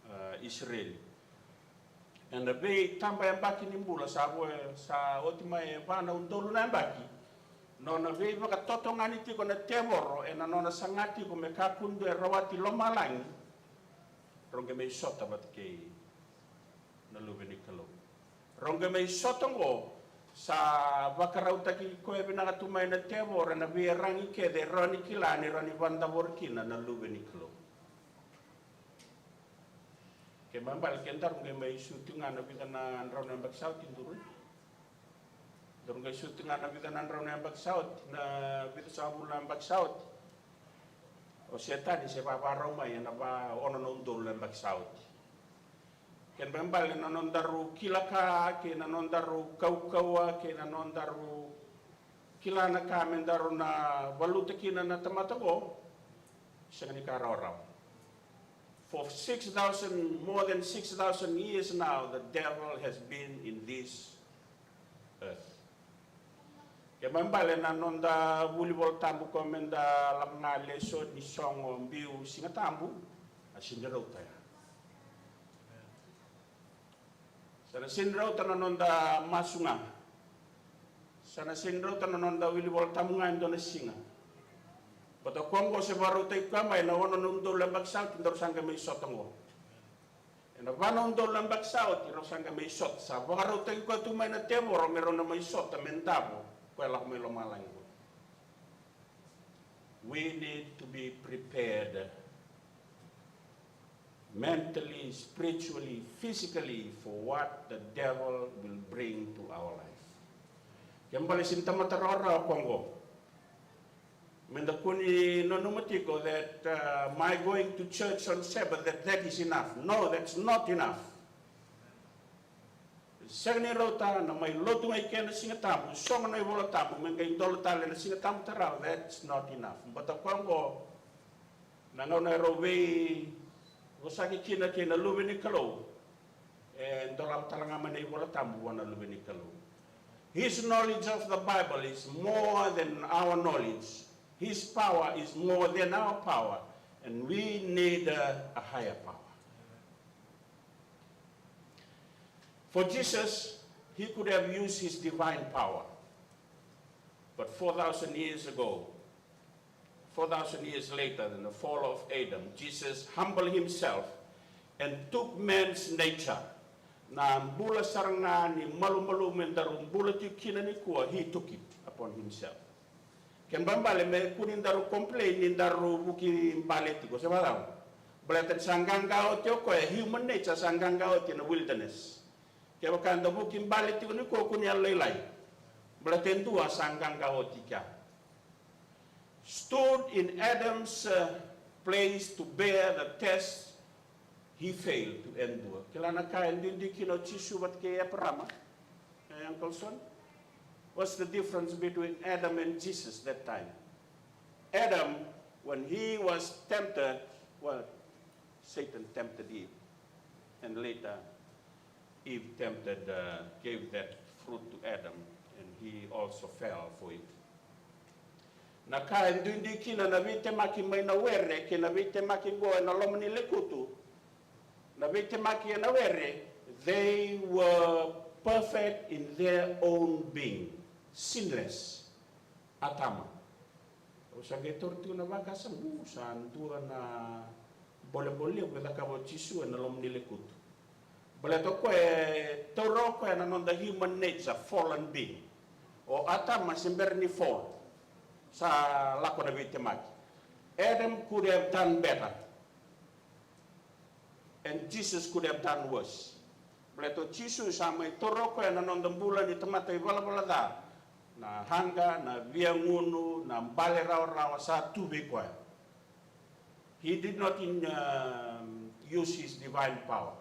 uh, Isireli. Ena veitabayabaki ni bula sa vo, sa oti mai e va na udolu na yabaki. Nona veivakatotogani tiko na tevoro ena nona saga tiko me kakua ni dua e rawati lomalagi. Rau qai mai sota vata kei na Luve ni Kalou. Rau qai mai sota oqo, sa vakarautaki koya vinaka tu mai na tevoro ena veiyaragi kece e rawa ni kila ni rawa ni vakadavori kina na Luve ni Kalou. Ke mai bale ke daru qai mai sucu ga na vica na drau na yabaki sa oti, duru. Daru qai sucu ga na vica na drau na yabaki sa oti, na vica sagavulu na yabaki sa oti. O Setani se vavarau mai ena va ono na udolu na yabaki sa oti. Kena ibalebale na nodaru kila ka kei na nodaru kaukauwa kei na nodaru kila na ka me daru na valuta kina na tamata oqo, sega ni ka rawarawa. For six thousand, more than six thousand years now, the devil has been in this earth. Ke mai bale na noda vuli Vola Tabu ko me da lako ga lesoni, sogo, biu, Siga Tabu, a sega ni rauta ya. Sa na sega ni rauta na noda masu ga. Sa na sega ni rauta na noda wili Vola Tabu ga e dua na siga. Baleta koya oqo se vakarautaki koya mai na ono na udolu na yabaki sa oti, daru sa qai mai sota oqo. Ena va na udolu na yabaki sa oti rau sa qai mai sota, sa vakarautaki koya tu mai na tevoro me rau na mai sota me davo koya lako mai lomalagi. We need to be prepared mentally, spiritually, physically for what the devil will bring to our life. Ke bale sega ni tamata rawarawa koya oqo. Me da kua ni nanuma tiko that, uh, my going to church on Sabbath, that that is enough. No, that's not enough. Sega ni rauta na mai lotu ga i ke na Siga Tabu, sogo na iVola Tabu me qai dola tale na Siga Tabu tarava, that's not enough. Baleta koya oqo na gauna e rau veivosaki kina kei na Luve ni Kalou. E dolava tale ga mai na iVola Tabu vua na Luve ni Kalou. His knowledge of the Bible is more than our knowledge. His power is more than our power. And we need a, a higher power. For Jesus, he could have used his divine power. But four thousand years ago, four thousand years later, in the fall of Adam, Jesus humbled himself. and took man's nature. Na bula sara ga ni malumalumu e daru bula tiko kina nikua, he took it upon himself. Kena ibalebale me kua ni daru complain ni daru vuki bale tiko, se vakacava? Baleta ni sa qaqa oti o koya, human nature sa qaqa oti ena wilderness. Kevaka da vuki bale tiko nikua, kua ni yalolailai. Baleta e dua sa qaqa oti kea. Stood in Adam's, uh, place to bear the test, he failed to endure. Kila na ka e duidui kina o Jisu vata kei Eparama, eh, Uncle Son? What's the difference between Adam and Jesus that time? Adam, when he was tempted, well, Satan tempted Eve, and later Eve tempted, uh, gave that fruit to Adam, and he also fell for it. Na ka e duidui kina na veitemaki mai na were kei na veitemaki qo ena loma ni lekutu, na veitemaki ena were, they were perfect in their own being, sinless. Atama. Au sa qai taura tiko na vakasama, sa dua na bolebole levu e cakava o Jisu ena loma ni lekutu. Baleta o koya e taura o koya na noda human nature, fallen being. O Atama se bera ni fall, sa lako na veitemaki. Adam could have done better. And Jesus could have done worse. Baleta o Jisu sa mai taura o koya na noda bula ni tamata ivalavala ca. Na hunger, na viagunu, na bale rawarawa sa tu vei koya. He did not in, um, use his divine power.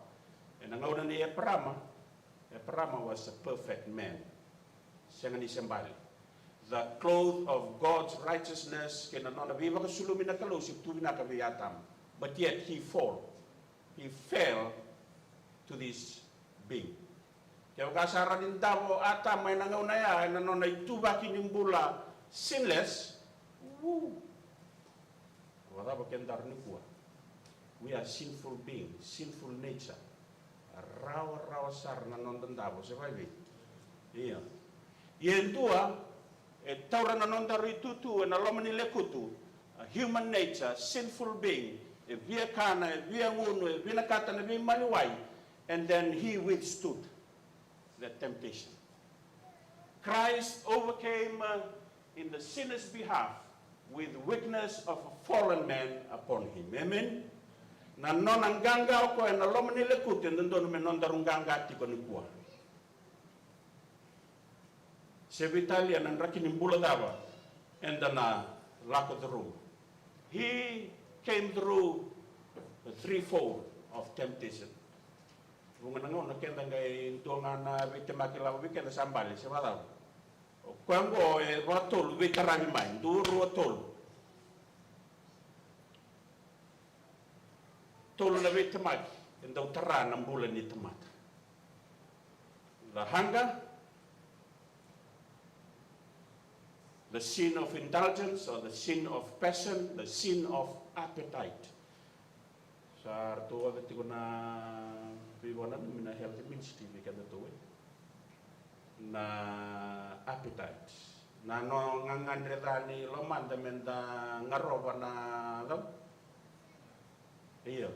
Ena gauna nei Eparama, Eparama was a perfect man. Sega ni se bale. The cloth of God's righteousness, kei na nona veivakasulumi na Kalou, se tu vinaka vei Atama. But yet he fall. He fell to this being. Kevaka sa rawa ni davo o Atama ena gauna ya, ena nona ituvaki ni bula sinless, woo. Vakacava kedaru nikua? We are sinful being, sinful nature. Rawarawa sara na noda davo, se vakaevei? Ia. Ia e dua e taura na nodaru itutu ena loma ni lekutu, a human nature, sinful being, e via kana, e via gunu, e vinakata na veimaliwai, and then he withstood the temptation. Christ overcame, uh, in the sinner's behalf with weakness of a fallen man upon him. Amen. Na nona qaqa o koya ena loma ni lekutu e dodonu me nodaru qaqa tiko nikua. Se veitalia na draki ni bula cava eda na lako through. He came through the threefold of temptation. Vuqa na gauna keda qai dua ga na veitemaki lako vei keda sa bale, se vakacava? O koya oqo e vakatolu veitaravi mai, dua, rua, tolu. Tolu na veitemaki e dau tara na bula ni tamata. The hunger, the sin of indulgence or the sin of passion, the sin of appetite. Sa ratou oca tiko na veivakananumi na health ministry vei kedatou, e, na appetite. Na noda gagadre ca ni lomada me da garova na cau. Ia.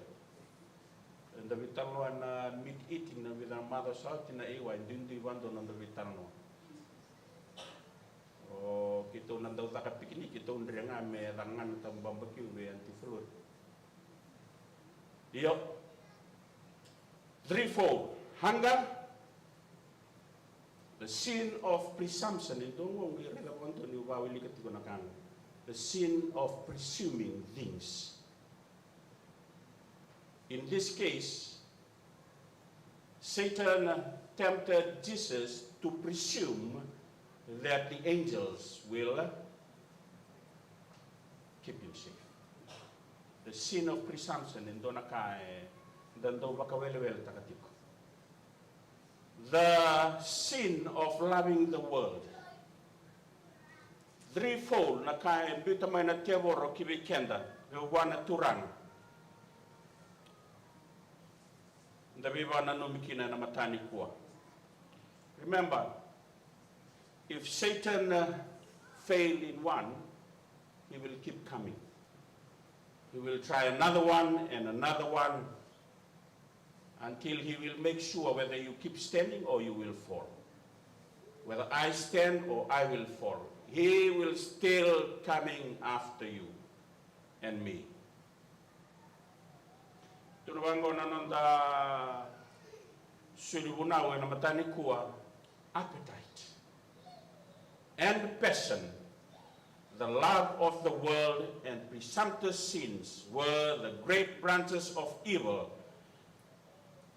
Eda veitalanoa na meat eating, na vica na macawa sa oti na A Y, duidui vadua na noda veitalanoa. O keitou na dau caka pikiniki, keitou dre ga me caka ga na tabu babakiu vei Aunty Flori. Io. Threefold. Hunger, the sin of presumption, e dua qo qai raica vakadua niu vakawilika tiko na ka qo. The sin of presuming things. In this case, Satan tempted Jesus to presume that the angels will keep him safe. The sin of presumption, e dua na ka eda dau vakaweleweletaka tiko. The sin of loving the world. Threefold na ka e biuta mai na tevoro ki vei keda, vei vua na Turaga. Da veivakananumi kina ena mata nikua. Remember, if Satan, uh, fail in one, he will keep coming. He will try another one and another one. until he will make sure whether you keep standing or you will fall. Whether I stand or I will fall, he will still coming after you and me. Tukuna vaqo na noda soli vunau ena mataka nikua, appetite and passion. The love of the world and presumptuous sins were the great branches of evil,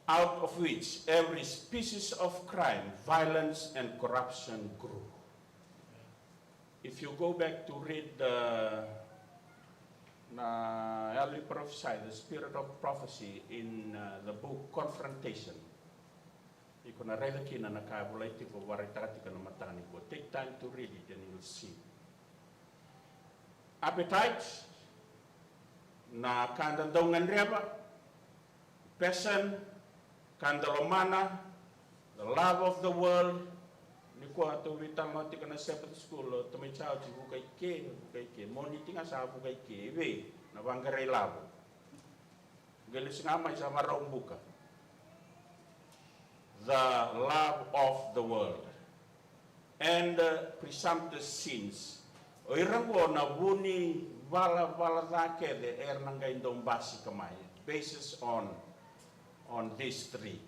out of which every species of crime, violence, and corruption grew. If you go back to read the, na yalo ni parofisai, the spirit of prophecy in, uh, the book Confrontation, iko na raica kina na ka e volai tiko, vakaraitaka tiko na mataka nikua. Take time to read it and you'll see. Appetite, na ka da dau gadreva, passion, ka da lomana, the love of the world. Nikua tou veitalanoa tiko na Sabbath school, o tamai church, vuka i ke, vuka i ke. Moniti ga sa vuka i ke, i vei? Na vaqara ilavo. Qai lesu ga mai sa varau buka. The love of the world and, uh, presumptuous sins. O ira qo na vu ni valavala ca kece era na qai dau basika mai, basis on, on these three.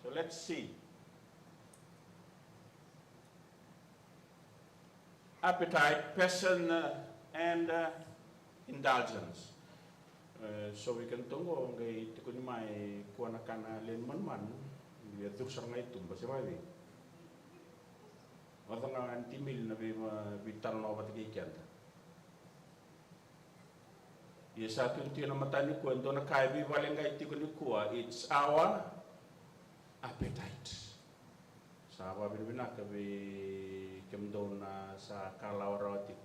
So let's see. Appetite, passion, uh, and, uh, indulgence. E, so vei keda toqo qai tiko ni mai kua na ka na lewe ni manumanu, ia curu sara ga i tuba, se vavei? Oca ga ni timili na vei, veitalanoa vata kei keda. Ia sa tu tiko na mataka nikua e dua na ka e veivale qai tiko nikua, it's our appetite. Sa vakavinavinaka vei kemudou na sa kalawa rawa tiko.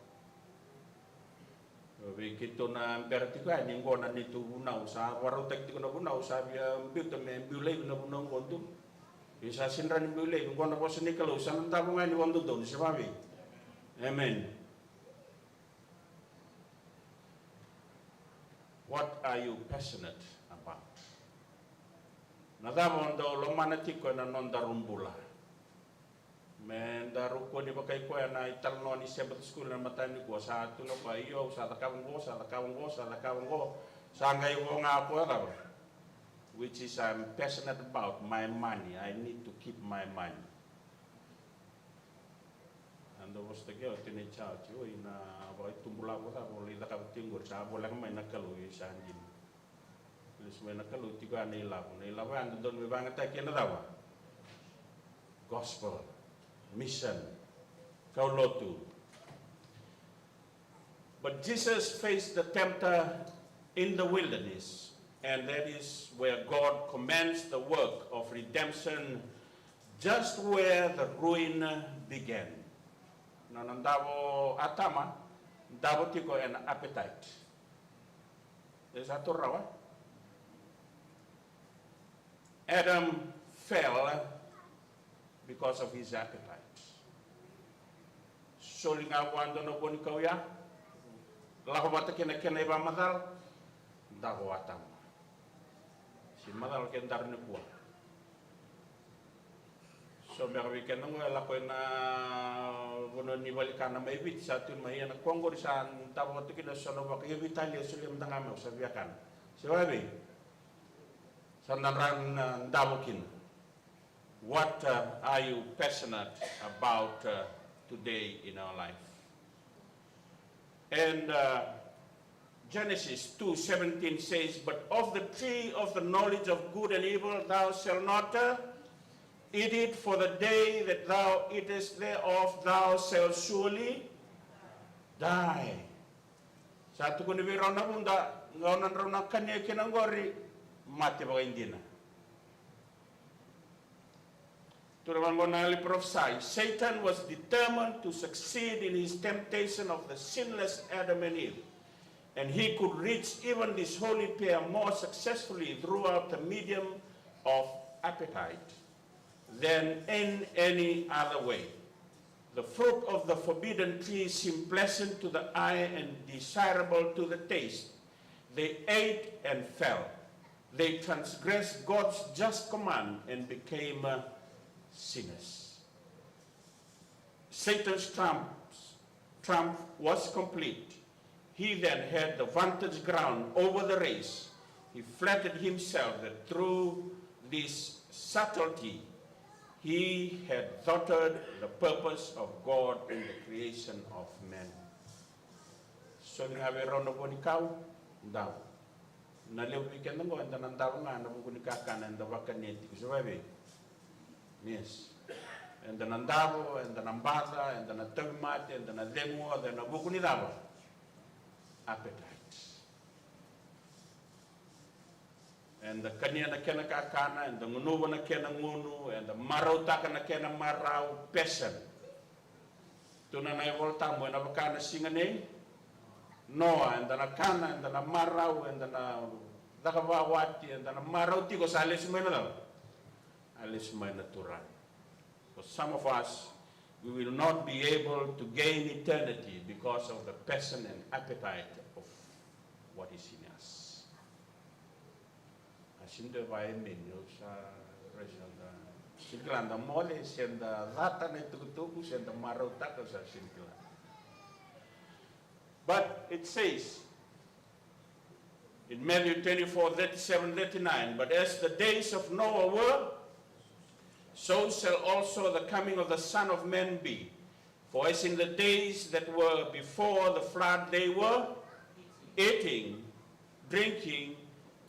Vei keitou na bera tiko yani, qo na neitou vunau, sa vakarautaki tiko na vunau, sa via biuta me biu laivi na vunau qo donu. Ia sa sega ni biu laivi, qo na vosa ni Kalou, sa na davo ga yani vakadodonu, se vavei? Amen. What are you passionate about? Na cava o dau lomana tiko ena nodaru bula? Me daru kua ni vakai koya na italanoa ni Sabbath school ena mataka nikua, sa tukuna o koya, io, au sa cakava qo, sa cakava qo, sa cakava qo, sa qai vo ga o koya cava? Which is I'm passionate about my money, I need to keep my money. A dau vosataki au o tinai church, oi, na vakaitubu lavo cava o lai cakava tiko qori, sa voleka mai na Kalou, io, sa dina. Lesu mai na Kalou, tiko ya na ilavo, na ilavo ya dodonu me vakayagataki ena cava? Gospel, mission, kaulotu. But Jesus faced the tempter in the wilderness, and that is where God commenced the work of redemption, just where the ruin began. Na nona davo o Atama, davo tiko ena appetite. E sa tu rawa. Adam fell because of his appetite. Soli ga vua dua na vo ni kau ya, lako vata kei na kena ivakamacala, davo o Atama. Sa macala kedaru nikua. So beka vei keda qo e lako ina vanua ni valenikana mai Viti, sa tu mai ia na koya qori sa davo vata kina so na vaka, ia Vitalia, solia mada ga mai, au sa via kana. Se vavei? Sa na dra na davo kina. What, uh, are you passionate about, uh, today in our life? And, uh, Genesis two seventeen says, "But of the tree of the knowledge of good and evil thou shalt not, uh, eat it, for the day that thou eatest thereof thou shalt surely die." Sa tukuni vei rau na vuda, gauna drau na kania kina qori, mate vakaidina. Tukuna vaqo na yalo ni parofisai, Satan was determined to succeed in his temptation of the sinless Adam and Eve, and he could reach even this holy pair more successfully throughout the medium of appetite than in any other way. The fruit of the forbidden tree seemed pleasant to the eye and desirable to the taste. They ate and fell. They transgressed God's just command and became uh, sinners. Satan's trump, trump was complete. He then had the vantage ground over the race. He flattered himself that through this subtlety, he had thwarted the purpose of God in the creation of man. Soli ga vei rau na vo ni kau dau. Na levu vei keda qo eda na dau ga ena vuku ni kakana eda vakania tiko se vavei. Yes. Eda na davo, eda na baca, eda na tauvimate, eda na cegu oca ena vuku ni cava? Appetite. Eda kania na kena kakana, eda gunuva na kena gunu, eda marautaka na kena marau, passion. Tukuna na iVolatabu ena vaka na siga nei Noa, eda na kana, eda na marau, eda na cakava wati, eda na marau tiko, sa lesu mai na cava? A lesu mai na Turaga. For some of us, we will not be able to gain eternity because of the passion and appetite of what is in us. A sini dua e vakaemeni, au sa raica da sini kila da moce se da cata na itukutuku se da marautaka, sa sini kila. But it says in Matthew twenty-four, thirty-seven, thirty-nine, "But as the days of Noah were, so shall also the coming of the Son of Man be. For as in the days that were before the flood they were eating, drinking,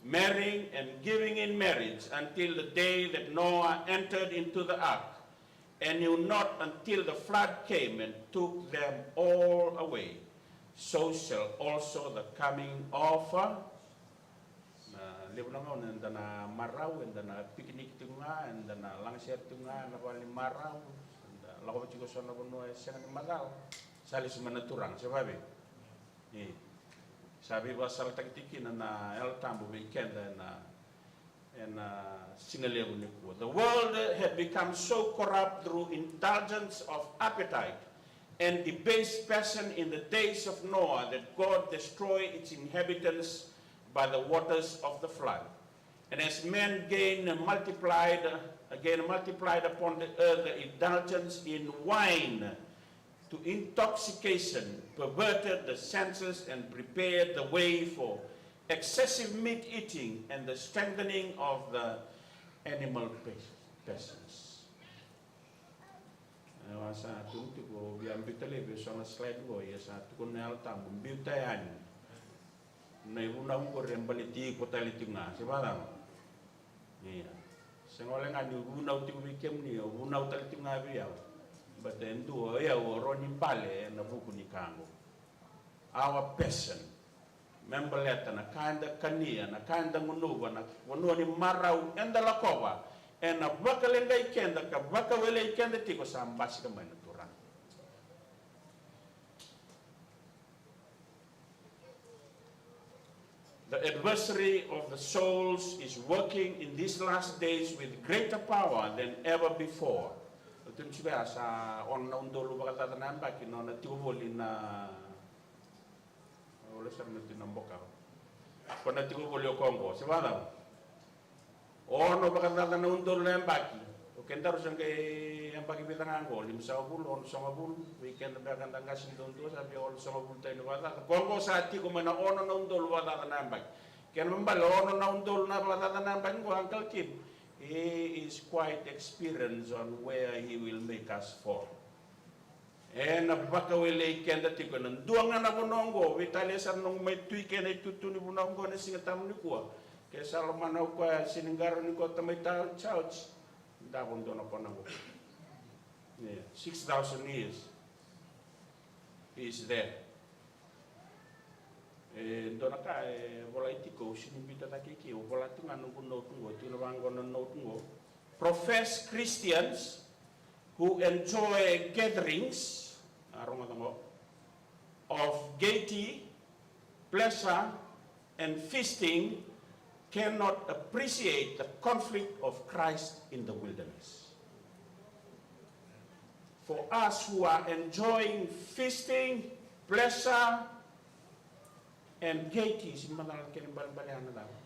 marrying, and giving in marriage until the day that Noah entered into the ark, and knew not until the flood came and took them all away, so shall also the coming of a." Na levu na gauna eda na marau, eda na pikiniki tiko ga, eda na lagasere tiko ga ena vale ni marau, eda lako vata tiko eso na vanua e sega ni macala, sa lesu mai na Turaga se vavei. Sa veivakasalataki tiko kina na Yalo Tabu vei keda ena ena siga levu nikua. The world had become so corrupt through indulgence of appetite and debased passion in the days of Noah that God destroyed its inhabitants by the waters of the flood. And as men gain multiplied, again multiplied upon the earth the indulgence in wine, to intoxication, perverted the senses and prepared the way for excessive meat eating and the strengthening of the animal pas-, passions. Au sa tukuna tiko, au via biuta laivi eso na slide qo, ia sa tukuna na Yalo Tabu, biuta yani. Na ivunau qori e baleti iko tale tiko ga, se vacava? Ia. Sega wale ga niu vunau tiko vei kemuni, au vunau tale tiko ga vei au. Baleta e dua o yau au rawa ni bale ena vuku ni ka qo. Our passion. Me baleta na ka eda kania, na ka eda gunuva, na vanua ni marau eda lakova, ena vakaleqai keda ka vakawelei keda tiko, sa basika mai na Turaga. The adversary of the souls is working in these last days with greater power than ever before. Au tukuna tiko ya sa ono na udolu vakacaca na yabaki na nona tiko voli na, au vola sara na tina boka. Ko na tiko voli o koya qo, se vacava? Ono vakacaca na udolu na yabaki. O kedaru sa qai yabaki vica ga qo, limasagavulu, onosagavulu, vei keda beka da qase duadua sa via onosagavulu tani vakacaca. Ko qo sa tiko mai na ono na udolu vakacaca na yabaki. Kena ibalebale ono na udolu na vakacaca na yabaki qo, Uncle Kim, he is quite experienced on where he will make us fall. Ena vakawelei keda tiko ena dua ga na vanua oqo, veitalia sara noqu mai tui kei na itutu ni vanua oqo ena siga tabu nikua. Ke sa lomana o koya, sega ni qarauni koya tamai tau church, davo dua na kona oqo. Yeah, six thousand years he is there. E dua na ka e volai tiko, au sega ni biuta cake i ke, au vola tiko ga noqu note qo, tiko na vaqo na note qo. Professed Christians who enjoy gatherings, a rogoca qo, of gaiety, pleasure, and feasting cannot appreciate the conflict of Christ in the wilderness. For us who are enjoying feasting, pleasure, and gaiety, se macala kena ibalebale ya na cava?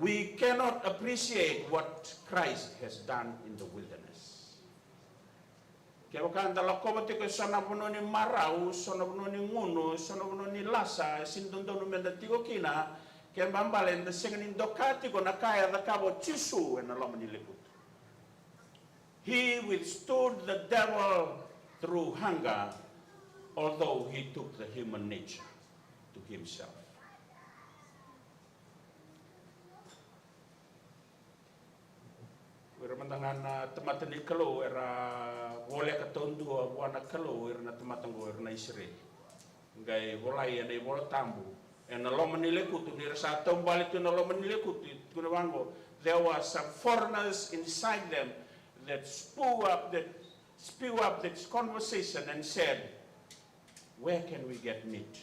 We cannot appreciate what Christ has done in the wilderness. Kevaka da lakova tiko e so na vanua ni marau, so na vanua ni gunu, so na vanua ni lasa, e sini dodonu meda tiko kina, ke baleta eda sega ni doka tiko na ka e cakava o Jisu ena loma ni lekutu. He withstood the devil through hunger, although he took the human nature to himself. O ira mada ga na tamata ni Kalou era voleka taudua vua na Kalou, o ira na tamata oqo, o ira na Isireli. Qai volai ena iVola Tabu, ena loma ni lekutu, ni ra sa taubale tu ena loma ni lekutu, tukuna vaqo, there were some foreigners inside them that spew up that spew up this conversation and said, "Where can we get meat?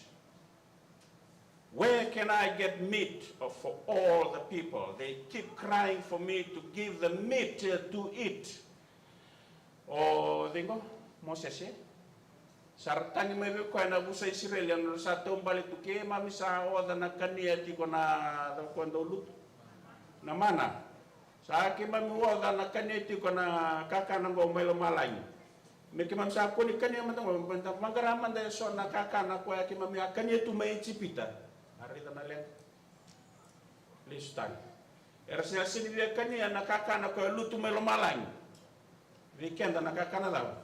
Where can I get meat for all the people? They keep crying for me to give them meat, uh, to eat." O cei qo? Mosese. Sa ra tagi mai vei koya na yavusa Isireli, era sa taubale tu, keimami sa oca na kania tiko na, cava koya dau lutu? Na mana. Sa keimami oca na kania tiko na kakana qo mai lomalagi. Me keimami sa kua ni kania mada qo, meda vaqara mada e so na kakana koya keimami a kania tu mai Ijipita. A raica na leqa. Lesu tani. Era sa sini via kania na kakana koya lutu mai lomalagi. Vei keda na kakana cava?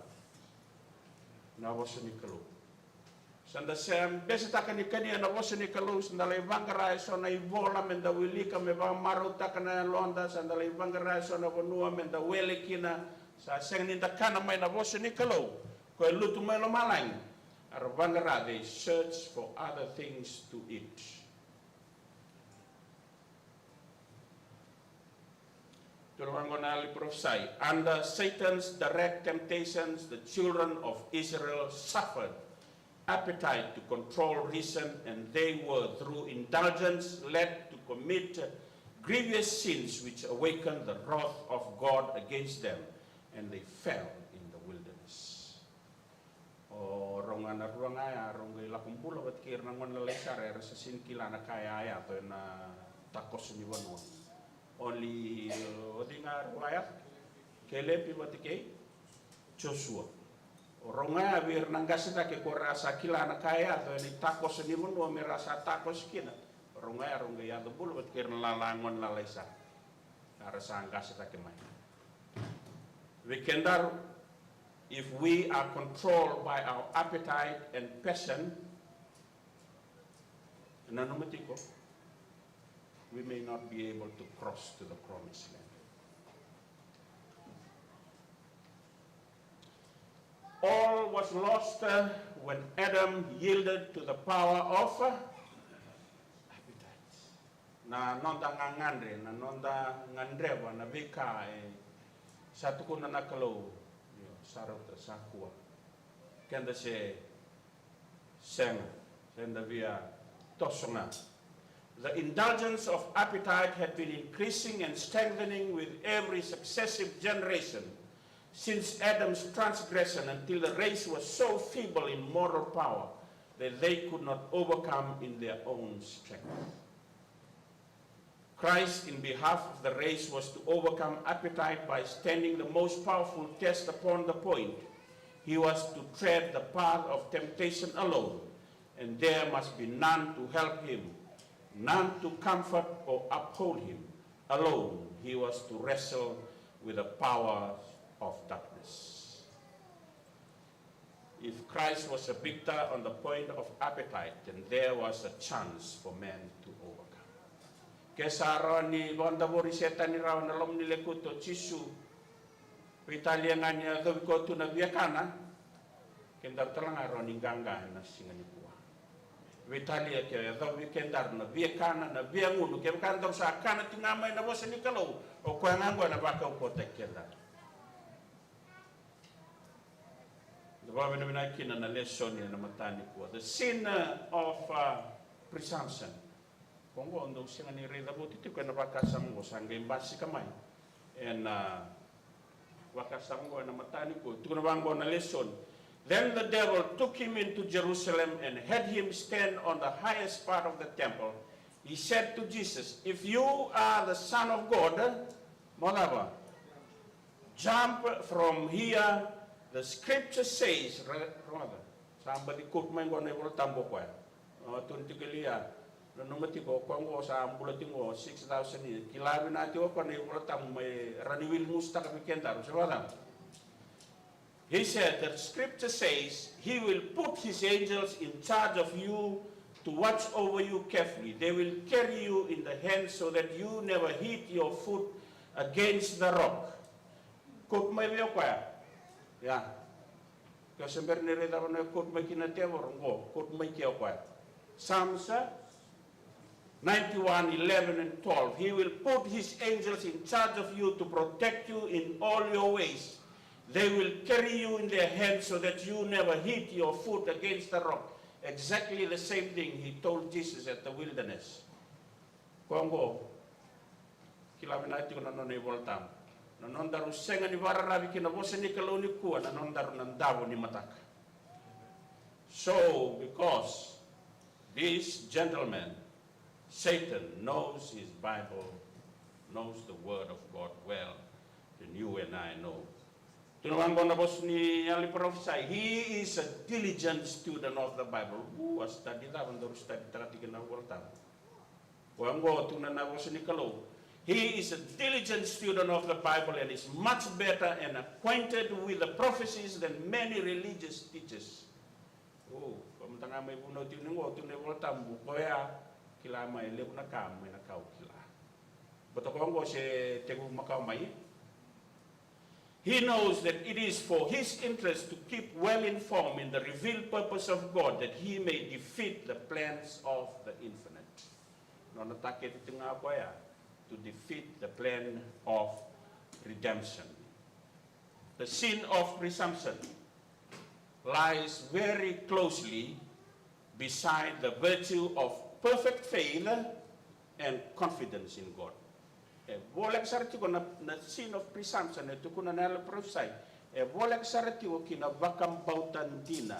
Na vosa ni Kalou. Sa da se besetaka ni kania na vosa ni Kalou, sa da lai vaqara e so na ivola meda wilika me vakamarautaka na yaloda, sa da lai vaqara e so na vanua meda wele kina, sa sega ni da kana mai na vosa ni Kalou, koya lutu mai lomalagi. Era vaqara, they search for other things to eat. Tukuna vaqo na Yalo ni Parofisai, under Satan's direct temptations, the children of Israel suffered appetite to control reason, and they were, through indulgence, led to commit grievous sins which awakened the wrath of God against them, and they fell in the wilderness. O rau ga na rua ga ya, rau qai lako bula vata kei ira na gone lalai sara, era sa sini kila na ka e a yaco ena takoso ni vanua. Only, o cei ga rau a yaco? Kelepi vata kei Josua. O rau ga ya vei ira na qase cake ko ra sa kila na ka e yaco ena itakoso ni vanua me ra sa takoso kina. O rau ga ya rau qai yaco bula vata kei ira na lala gone lalai sara. Era sa qase cake mai. Vei kedaru, if we are controlled by our appetite and passion, nanuma tiko, we may not be able to cross to the promised land. All was lost, uh, when Adam yielded to the power of, uh, appetite. Na noda gagadre, na noda gadreva na veika e sa tukuna na Kalou, io, sa rauta, sa kua. Keda se sega, se da via toso ga. The indulgence of appetite had been increasing and strengthening with every successive generation since Adam's transgression, until the race was so feeble in moral power that they could not overcome in their own strength. Christ, in behalf of the race, was to overcome appetite by standing the most powerful test upon the point. He was to tread the path of temptation alone, and there must be none to help him, none to comfort or uphold him. Alone, he was to wrestle with the powers of darkness. If Christ was a victor on the point of appetite, then there was a chance for man to overcome. Ke sa rawa ni vakadavori Setani rawa na loma ni lekutu o Jisu, veitalia ga ni yacovi koya tu na viakana, kedaru tale ga rawa ni qaqa ena siga nikua. Veitalia ke yacovi kedaru na viakana, na viagunu, kevaka daru sa kana tiko ga mai na vosa ni Kalou, o koya ga oqo ena vakaukauataki kedaru. Da vakavinavinaka kina na lesoni ena mataka nikua. The sin, uh, of, uh, presumption. Ko oqo dou sega ni raica voti tiko ena vakasama oqo, sa qai basika mai ena vakasama oqo ena mataka nikua. Tukuna vaqo na lesoni. Then the devil took him into Jerusalem and had him stand on the highest part of the temple He said to Jesus, "If you are the Son of God, mo cava? Jump from here. The scripture says," ra-, ra-, sa baci quote mai qo na iVola Tabu o koya. O, tukuni tiko e liu ya. Nanuma tiko, o koya qo sa bula tiko qo six thousand years. Kila vinaka tiko o koya na iVola Tabu mai, rawa ni wiligusu taka vei kedaru, se vacava? He said, "The scripture says, 'He will put his angels in charge of you to watch over you carefully. They will carry you in the hand so that you never hit your foot against the rock.'" Quote mai vei o koya. Ia. Ke o se bera ni raica na quote mai kina na tevoro, qo, quote mai ke o koya. Psalms, eh, ninety-one, eleven and twelve. "He will put his angels in charge of you to protect you in all your ways. They will carry you in their hands so that you never hit your foot against the rock." Exactly the same thing he told Jesus at the wilderness. Koya qo, kila vinaka tiko na nona iVola Tabu. Na nodaru sega ni vakararavi ki na vosa ni Kalou nikua, na nodaru na davo ni mataka. So, because this gentleman, Satan, knows his Bible, knows the word of God well than you and I know. Tukuna vaqo na vosa ni yalo ni parofisai, "He is a diligent student of the Bible." Uu, a study cava daru study taka tiko na iVola Tabu. Koya qo tukuna na vosa ni Kalou, "He is a diligent student of the Bible and is much better and acquainted with the prophecies than many religious teachers." O, koya mada ga mai vunau tiko ni qo, tukuna na iVola Tabu, koya kila mai levu na ka mai na ka au kila. Baleta koya qo se tekivu makawa mai. He knows that it is for his interest to keep well informed in the revealed purpose of God, that he may defeat the plans of the infinite. Nona takete tiko ga koya, to defeat the plan of redemption. The sin of presumption lies very closely beside the virtue of perfect faith and confidence in God. E voleka sara tiko na, na sin of presumption e tukuna na yalo ni parofisai. E voleka sara tiko ki na vakabauta dina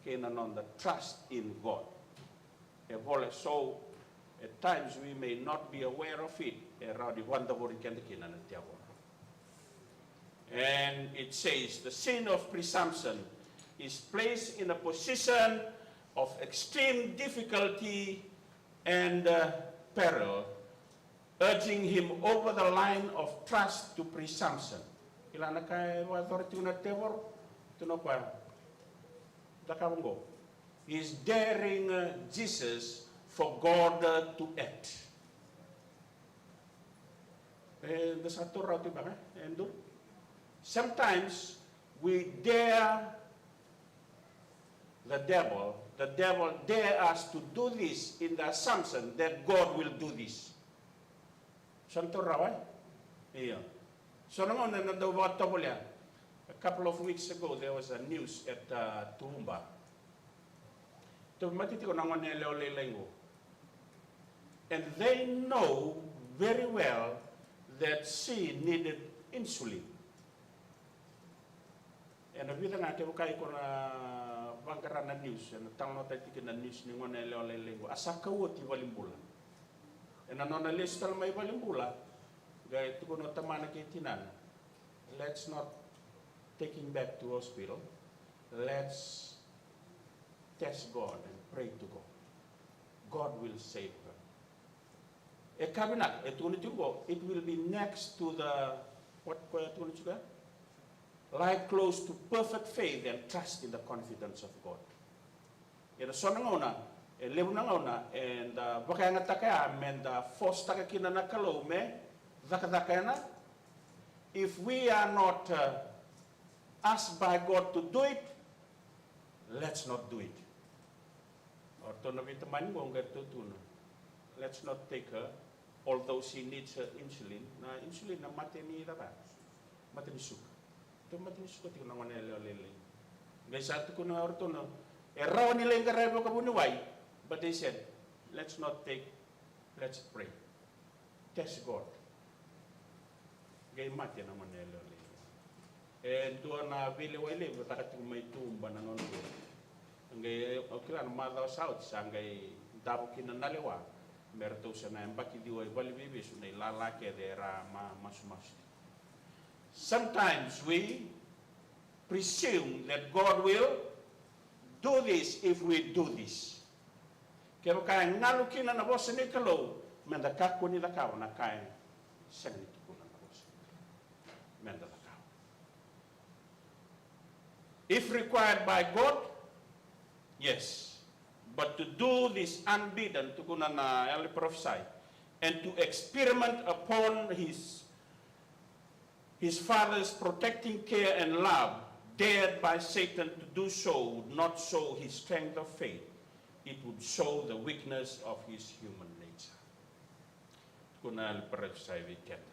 kei na noda trust in God. E voleka, so at times we may not be aware of it. E rawa ni vakadavori keda kina na tevoro. And it says, "The sin of presumption is placed in a position of extreme difficulty and, uh, peril, urging him over the line of trust to presumption." Kila na ka e vakayacora tiko na tevoro, tukuna o koya, cakava qo. He is daring, uh, Jesus for God, uh, to act. E, da sa taura rawa tiko beka, e dua. Sometimes we dare the devil, the devil dare us to do this in the assumption that God will do this. Sa na taura rawa, e? Io. So na gauna na dau vakatovolea. A couple of weeks ago, there was a news at, uh, Toowoomba. Tauvimate tiko na gone yalewa lailai qo. And they know very well that she needed insulin. Ena vica ga, kevaka iko na vaqara na news, ena talanoataki tiko na news ni gone yalewa lailai qo. A sa kau oti i valenibula. Ena nona lesu tale mai valenibula, qai tukuna o tamana kei tinana, "Let's not take him back to hospital. Let's test God and pray to God. God will save her." E ka vinaka, e tukuna tiko qo, it will be next to the, what, koya e tukuna tiko ya? Lie close to perfect faith and trust in the confidence of God. Ena so na gauna, e levu na gauna eda vakayagataka ya meda force-taka kina na Kalou me cakacaka ena. If we are not, uh, asked by God to do it, let's not do it. O ratou na veitamani qo qai ratou tukuna, "Let's not take her, although she needs her insulin." Na insulin na mate ni cava? Mate ni suka. Tou mate ni suka tiko na gone yalewa lailai. Qai sa tukuna o ratou na, e rawa ni lai qaravi vakavuniwai, but they said, "Let's not take, let's pray. Test God." Qai mate na gone yalewa lailai. E dua na veilewai levu e caka tiko mai Toowoomba na nona vuli. Qai, au kila na macawa sa oti sa qai davo kina na lewa. Me ratou sa na yabaki ciwa i valeniveivesu na ilala kece era ma masumasu. Sometimes we presume that God will do this if we do this. Kevaka e galu kina na vosa ni Kalou, meda kakua ni cakava na ka e sega ni tukuna na vosa. Meda cakava. If required by God, yes. But to do this unbidden, tukuna na yalo ni parofisai, and to experiment upon his, his father's protecting care and love, dared by Satan to do so, would not show his strength of faith. It would show the weakness of his human nature. Tukuna na yalo ni parofisai vei keda.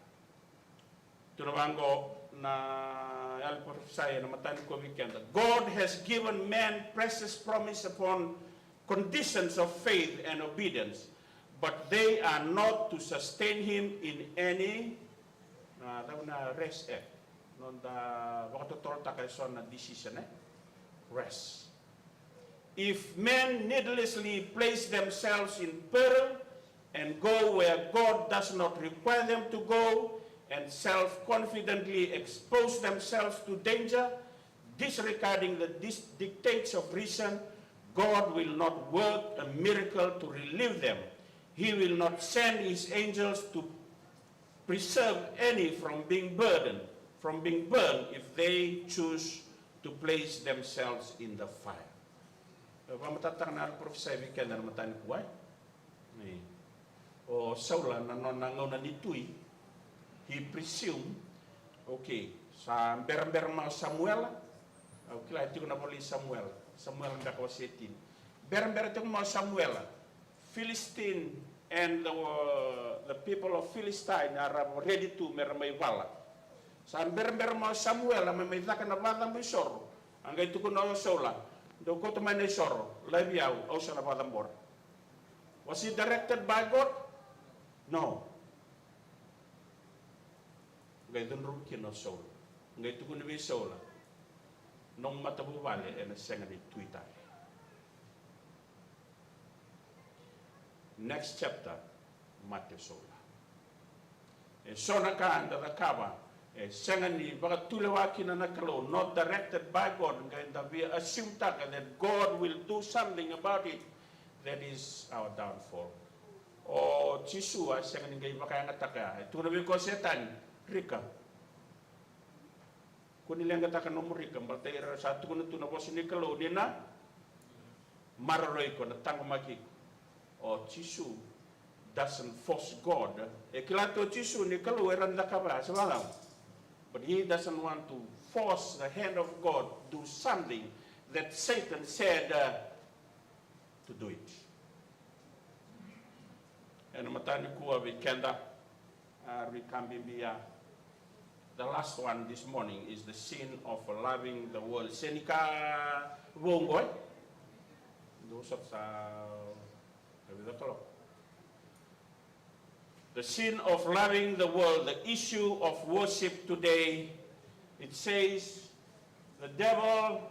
Tukuna vaqo na yalo ni parofisai ena mataka nikua vei keda. God has given man precious promise upon conditions of faith and obedience, but they are not to sustain him in any, na cava na rest e, noda vakatotolotaka eso na decision e, rest. If men needlessly place themselves in peril and go where God does not require them to go, and self-confidently expose themselves to danger, disregarding the dis- dictates of reason, God will not work a miracle to relieve them. He will not send his angels to preserve any from being burdened, from being burned if they choose to place themselves in the fire. E vakamatatataka na yalo ni parofisai vei keda na mataka nikua. O Saula na nona gauna ni tui, he presumed, okay, sa berabera mai o Samuela. Au kila e tiko na vola i Samuela, Samuela beka wase tini. Berabera tiko mai o Samuela. Philistine and the, the people of Philistine era ready tu me ra mai vala. Sa berabera mai o Samuela me mai caka na vakacabo isoro. A qai tukuna o Saula, dou kauta mai na isoro, laivi au, au sa na vakacabora. Was he directed by God? No. Qai cudruvi kina o Saula. Qai tukuna vei Saula, nomu matavuvale ena sega ni tui tale. Next chapter, mate o Saula. E so na ka eda cakava e sega ni vakatulewa kina na Kalou, not directed by God, qai da via assume-taka that God will do something about it. That is our downfall. O Jisu a sega ni qai vakayagataka ya. E tukuna vei koya o Setani, rika. Kua ni leqataka nomu rika, baleta ira sa tukuna tu na vosa ni Kalou ni na maroroi iko, na taqomaki iko. O Jisu doesn't force God. E kila tu o Jisu ni Kalou e rawa ni cakava ya, se vacava. But he doesn't want to force the hand of God do something that Satan said, uh, to do it. Ena mataka nikua vei keda, a, rui ka bibi ya. The last one this morning is the sin of loving the world. Se ni ka vou qo, e? Dou sota sa, e vica kaloko. The sin of loving the world, the issue of worship today. It says, the devil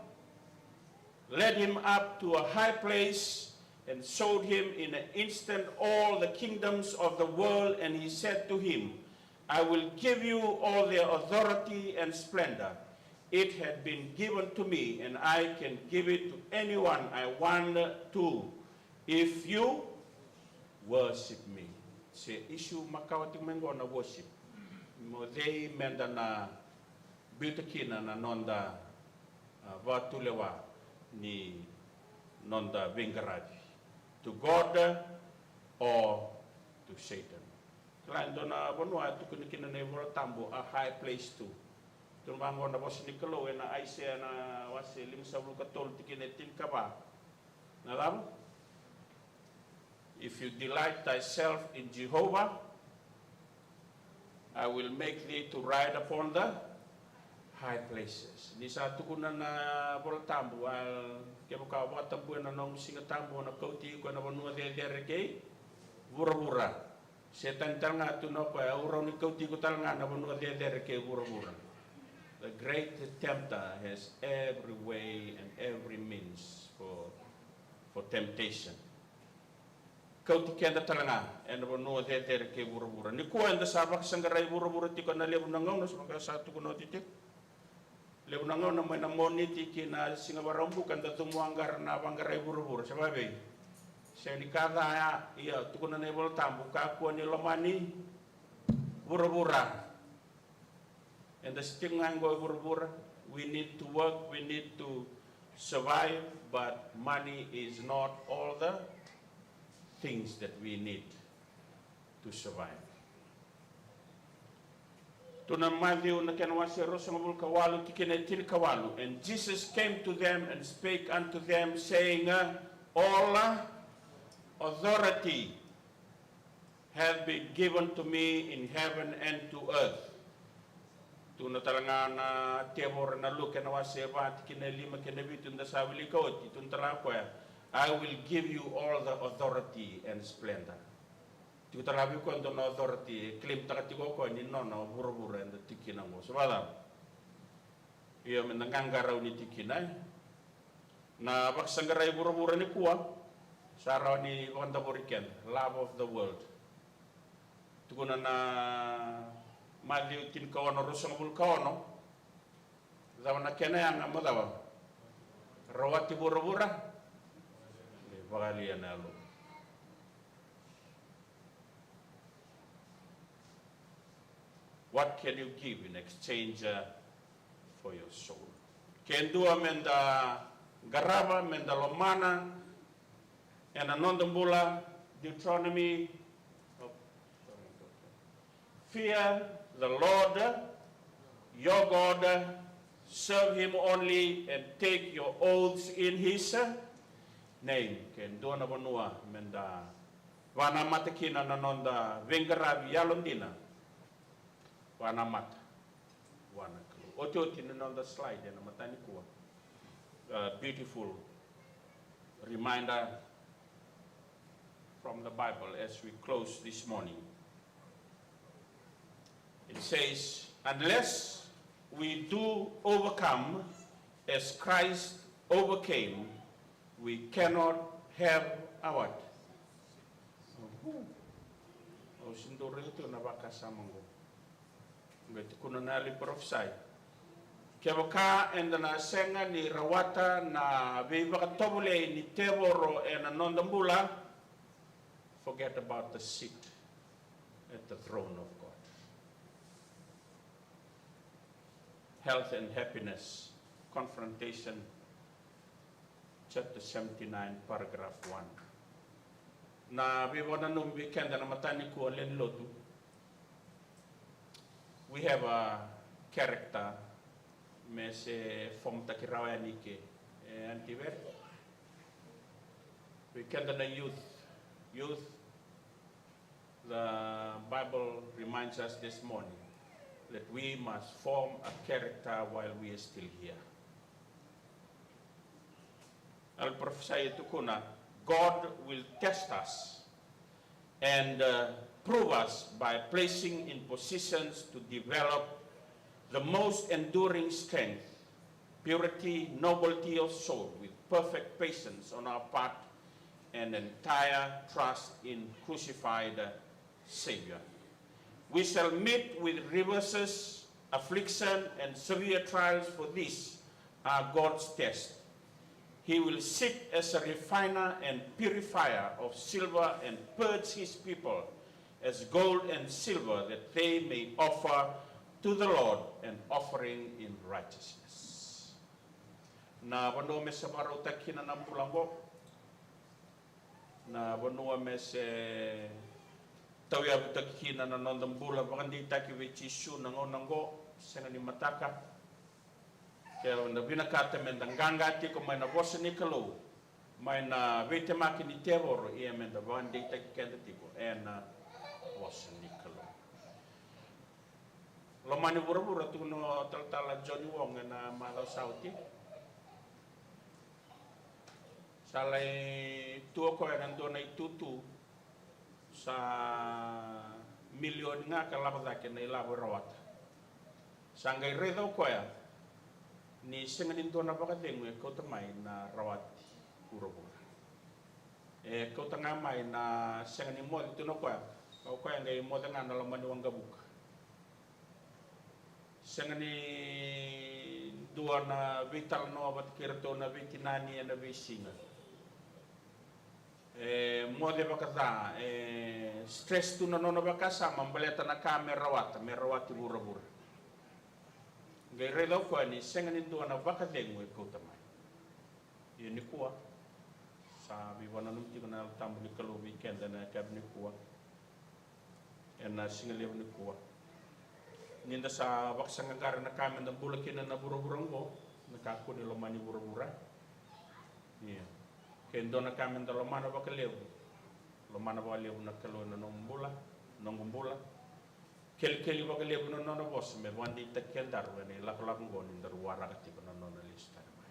led him up to a high place and showed him in an instant all the kingdoms of the world, and he said to him, I will give you all their authority and splendor. It had been given to me, and I can give it to anyone I want to, if you worship me. Se issue makawa tiko mai qo na worship. Mo cei meda na biuta kina na noda, a, vakatulewa ni noda veiqaravi. To God or to Satan. Kila e dua na vanua e tukuni kina na iVola Tabu a high place tu. Tukuna vaqo na vosa ni Kalou ena Aisea na wase limasagavulu ka tolu tikina e tinikava. Na cava? If you delight thyself in Jehovah, I will make thee to ride upon the high places. Ni sa tukuna na Vola Tabu, a, kevaka o vakatabuya na nomu Siga Tabu, o na kauti iko ena vanua cecere kei vuravura. Setani tale ga tu na o koya, au rau ni kauti iko tale ga na vanua cecere kei vuravura. The great tempter has every way and every means for, for temptation. kauti keda tale ga ena vanua cecere kei vuravura. Nikua eda sa vakasaqarai vuravura tiko na levu na gauna, sa vaka sa tukuna oti tiko. Levu na gauna mai na Moniti ki na Siga Vakaraubuka eda cumu qara na vaqarai vuravura, se vavei? Sega ni ka ca ya, ia tukuna na iVola Tabu, kakua ni lomani vuravura. Eda se tiko ga qo e vuravura. We need to work, we need to survive, but money is not all the things that we need to survive. Tu na Maciu na kena wase ruasagavulu ka walu, tikina e tinikawalu. And Jesus came to them and spake unto them, saying, uh, All, uh, authority have been given to me in heaven and to earth. Tukuna tale ga na tevoro ena Luke na wase va, tikina e lima kei na vitu, da sa wilika oti, tukuna tale ga o koya, I will give you all the authority and splendor. Tiko tale ga vei koya e dua na authority, e claim-taka tiko o koya ni nona o vuravura eda tiko kina qo. Se vakacava? Io, meda qaqarauni tiko kina, e? Na vakasaqarai vuravura nikua sa rawa ni vakadavori keda, love of the world. Tukuna na Maciu tinikaono, ruasagavulu ka ono. Cava na kena yaga? Mo cava? Rawati vuravura, me vakayalia na yalo. What can you give in exchange, uh, for your soul? Ke dua meda qarava, meda lomana ena noda bula, Deuteronomy, oh, fear the Lord your God, serve him only, and take your oaths in his name. Ke dua na vanua meda vakanamata kina na noda veiqaravi yalodina, vakanamata vua na Kalou. Otioti na noda slide ena mataka nikua. A beautiful reminder from the Bible as we close this morning. It says, unless we do overcome as Christ overcame, we cannot have a what? Au se dau raica tiko na vakasama oqo. Qai tukuna na yalo ni parofisai, kevaka eda na sega ni rawata na veivakatovolei ni tevoro ena noda bula, forget about the seat at the throne of God. Health and happiness, Confrontation chapter seventy-nine, paragraph one. Na veivakananumi vei keda na mataka nikua, lewe ni lotu. We have a character me se form-taki rawa yani ke, e, Aunty Vere. Vei keda na youth, youth, the Bible reminds us this morning that we must form a character while we are still here. Yalo ni parofisai e tukuna, God will test us and, uh, prove us by placing in positions to develop the most enduring strength, purity, nobility of soul, with perfect patience on our part and entire trust in crucified Savior. We shall meet with reverses, affliction, and severe trials, for these are God's tests. He will sit as a refiner and purifier of silver and purge his people as gold and silver, that they may offer to the Lord an offering in righteousness. Na vanua me se vakarautaki kina na bula oqo, na vanua me se tauyavutaki kina na noda bula, vakadeitaki vei Jisu na gauna oqo, sega ni mataka. Ke da vinakata me da qaqa tiko mai na vosa ni Kalou, mai na veitemaki ni tevoro, ia me da vakadeitaki keda tiko ena vosa ni Kalou. Loma ni vuravura, tukuna o talatala Johnny Wong ena macawa sa oti, sa lai tu o koya ena dua na itutu, sa milioni ga ka lako cake na ilavo e rawata. Sa qai raica o koya ni sega ni dua na vakacegu e kauta mai na rawati vuravura. E E kauta ga mai na sega ni moce tu na koya. O koya qai moce ga na loma ni waqavuka. Sega ni dua na veitalanoa vata kei iratou na veitinani ena veisiga. E moce vakaca, e stress tu na nona vakasama baleta na ka me rawata, me rawati vuravura. Qai raica o koya ni sega ni dua na vakacegu e kauta mai. Ia nikua sa veivakananumi tiko na Yalo Tabu ni Kalou vei keda ena yakavi nikua, ena siga levu nikua. Ni da sa vakasaqaqara na ka me da bula kina na vuravura oqo, na kakua ni lomani vuravura. Ia ke dua na ka me da lomana vakalevu, lomana vakalevu na Kalou ena nomu bula, noqu bula. Kelikeli vakalevu na nona vosa me vakadeitaki kedaru ena ilakolako oqo ni daru waraka tiko na nona lesu tale mai.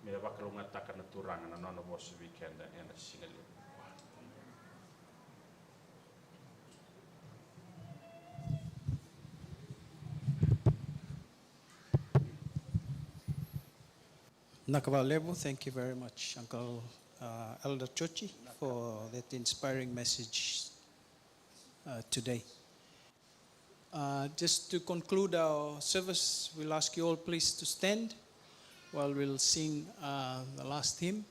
Me vakalougatataka na Turaga na nona vosa vei keda ena siga levu. Vinaka vakalevu. Thank you very much, Uncle, uh, Elder Chochi, for that inspiring message uh, today. Uh, just to conclude our service, we'll ask you all please to stand while we'll sing uh, the last hymn.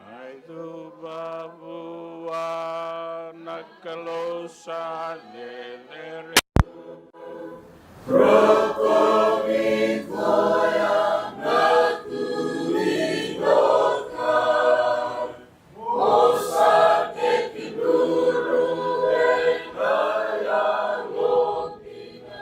Ai cuva vua na Kalou sa cecere. Rokovi koya na tui doka, o sa tekiduru ena yalo dina.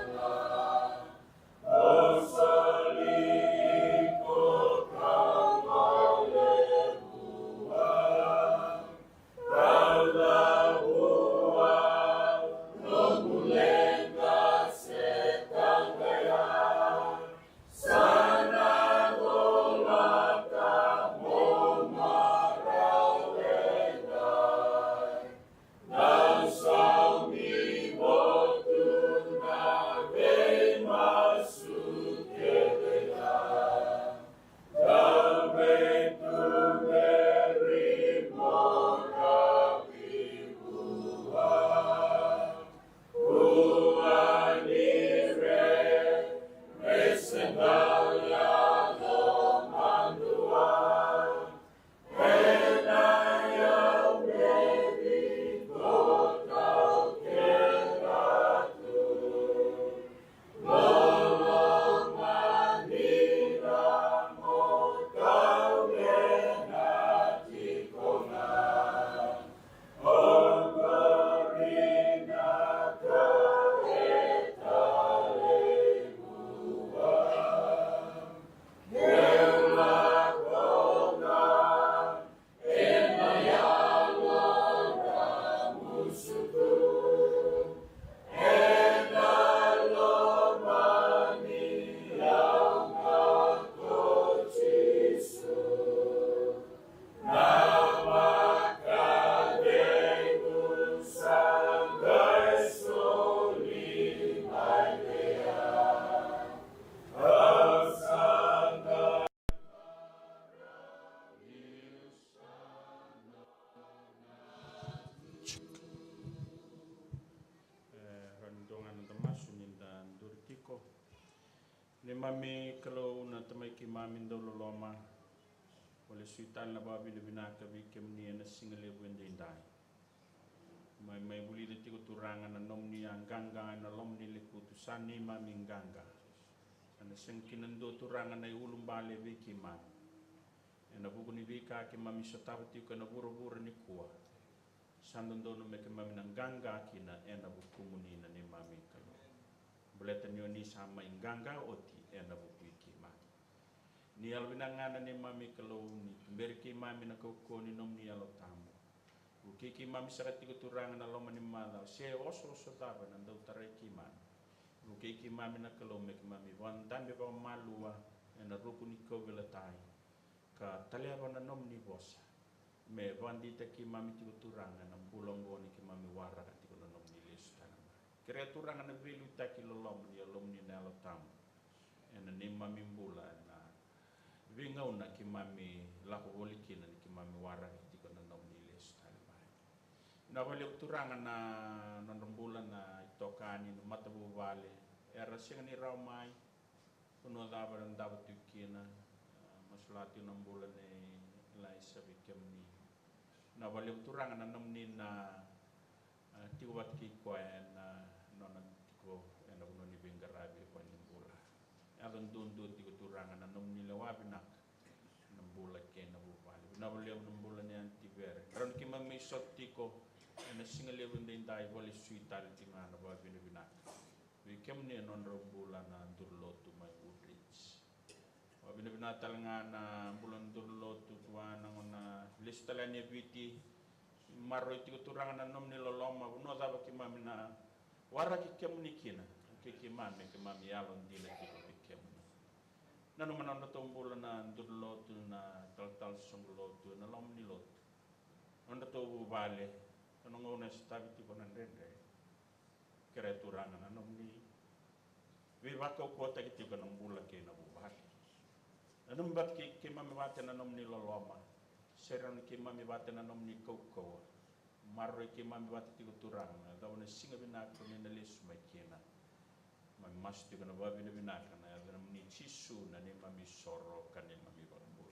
E, rawa ni dua ga na noda masu ni da duri tiko. Neimami Kalou na Tamai keimami dau loloma, o lesui tale na vakavinavinaka vei kemuni ena siga levu edaidai. Mai, mai vulica tiko Turaga na nomuni a qaqa ena loma ni lekutu, sa neimami qaqa. Sa na sega kina dua Turaga na iulubale vei keimami. Ena vuku ni veika keimami sotava tiko ena vuravura nikua, sa dodonu me keimami na qaqa kina ena vukumuni na neimami Kalou. Baleta ni oni sa mai qaqa oti ena vuku i keimami. Ni yalovinaka ga na neimami Kalou, ni tuberi keimami na kaukauwa ni nomuni Yalo Tabu. Vukei keimami saka tiko Turaga na loma ni macawa, se osooso cava ena dau tarai keimami. Vukei keimami na Kalou me keimami vakadabe vakamalua ena ruku ni kauveilatai, ka taleva na nomuni vosa me vakadeitaki keimami tiko Turaga ena bula oqo ni keimami waraka tiko na nomuni lesu tale mai. Kerea Turaga na veiliutaki loloma ni Yalo nomuni na Yalo Tabu ena neimami bula ena veigauna keimami lako voli kina ni keimami waraki tiko na nomuni lesu tale mai. Vinaka vakalevu Turaga na nodra bula na itokani, na matavuvale era sega ni rawa mai. Vanua cava era davo tiko kina, a, masulaka tiko na bula nei Ilaisa vei kemuni. Vinaka vakalevu Turaga na nomuni na, a, tiko vata kei koya ena nona tiko ena vanua ni veiqaravi e valenibula. Yaco duadua tiko Turaga na nomuni lewa vinaka na bula kei na vuvale. Vinaka vakalevu na bula nei Aunty Vera. Rawa ni keimami mai sota tiko ena siga levu edaidai, vakalesui tale tiko ga na vakavinavinaka vei kemuni ena nodra bula na duru lotu mai Woodridge. Vakavinavinaka tale ga na bula na duru lotu, vua na gauna lesu tale yani e Viti. Maroroi tiko Turaga na nomuni loloma, vanua cava keimami na waraki kemuni kina, kei keimami, keimami yalodina tiko vei kemuni. Nanuma na nodratou bula na duru lotu, na talatala soqo lotu ena loma ni lotu, nodratou vuvale, ena gauna e sotavi tiko na dredre. Kerea Turaga na nomuni veivakaukauwataki tiko na bula kei na vuvale. Nanumi vata kei keimami vata na nomuni loloma, sere yani keimami vata na nomuni kaukauwa. Maroroi keimami vata tiko Turaga, me yacova na siga vinaka ko ni na lesu mai kina. Mami masu tiko na vakavinavinaka ena yaca ni Jisu na neimami isoro ka neimami iVakabula.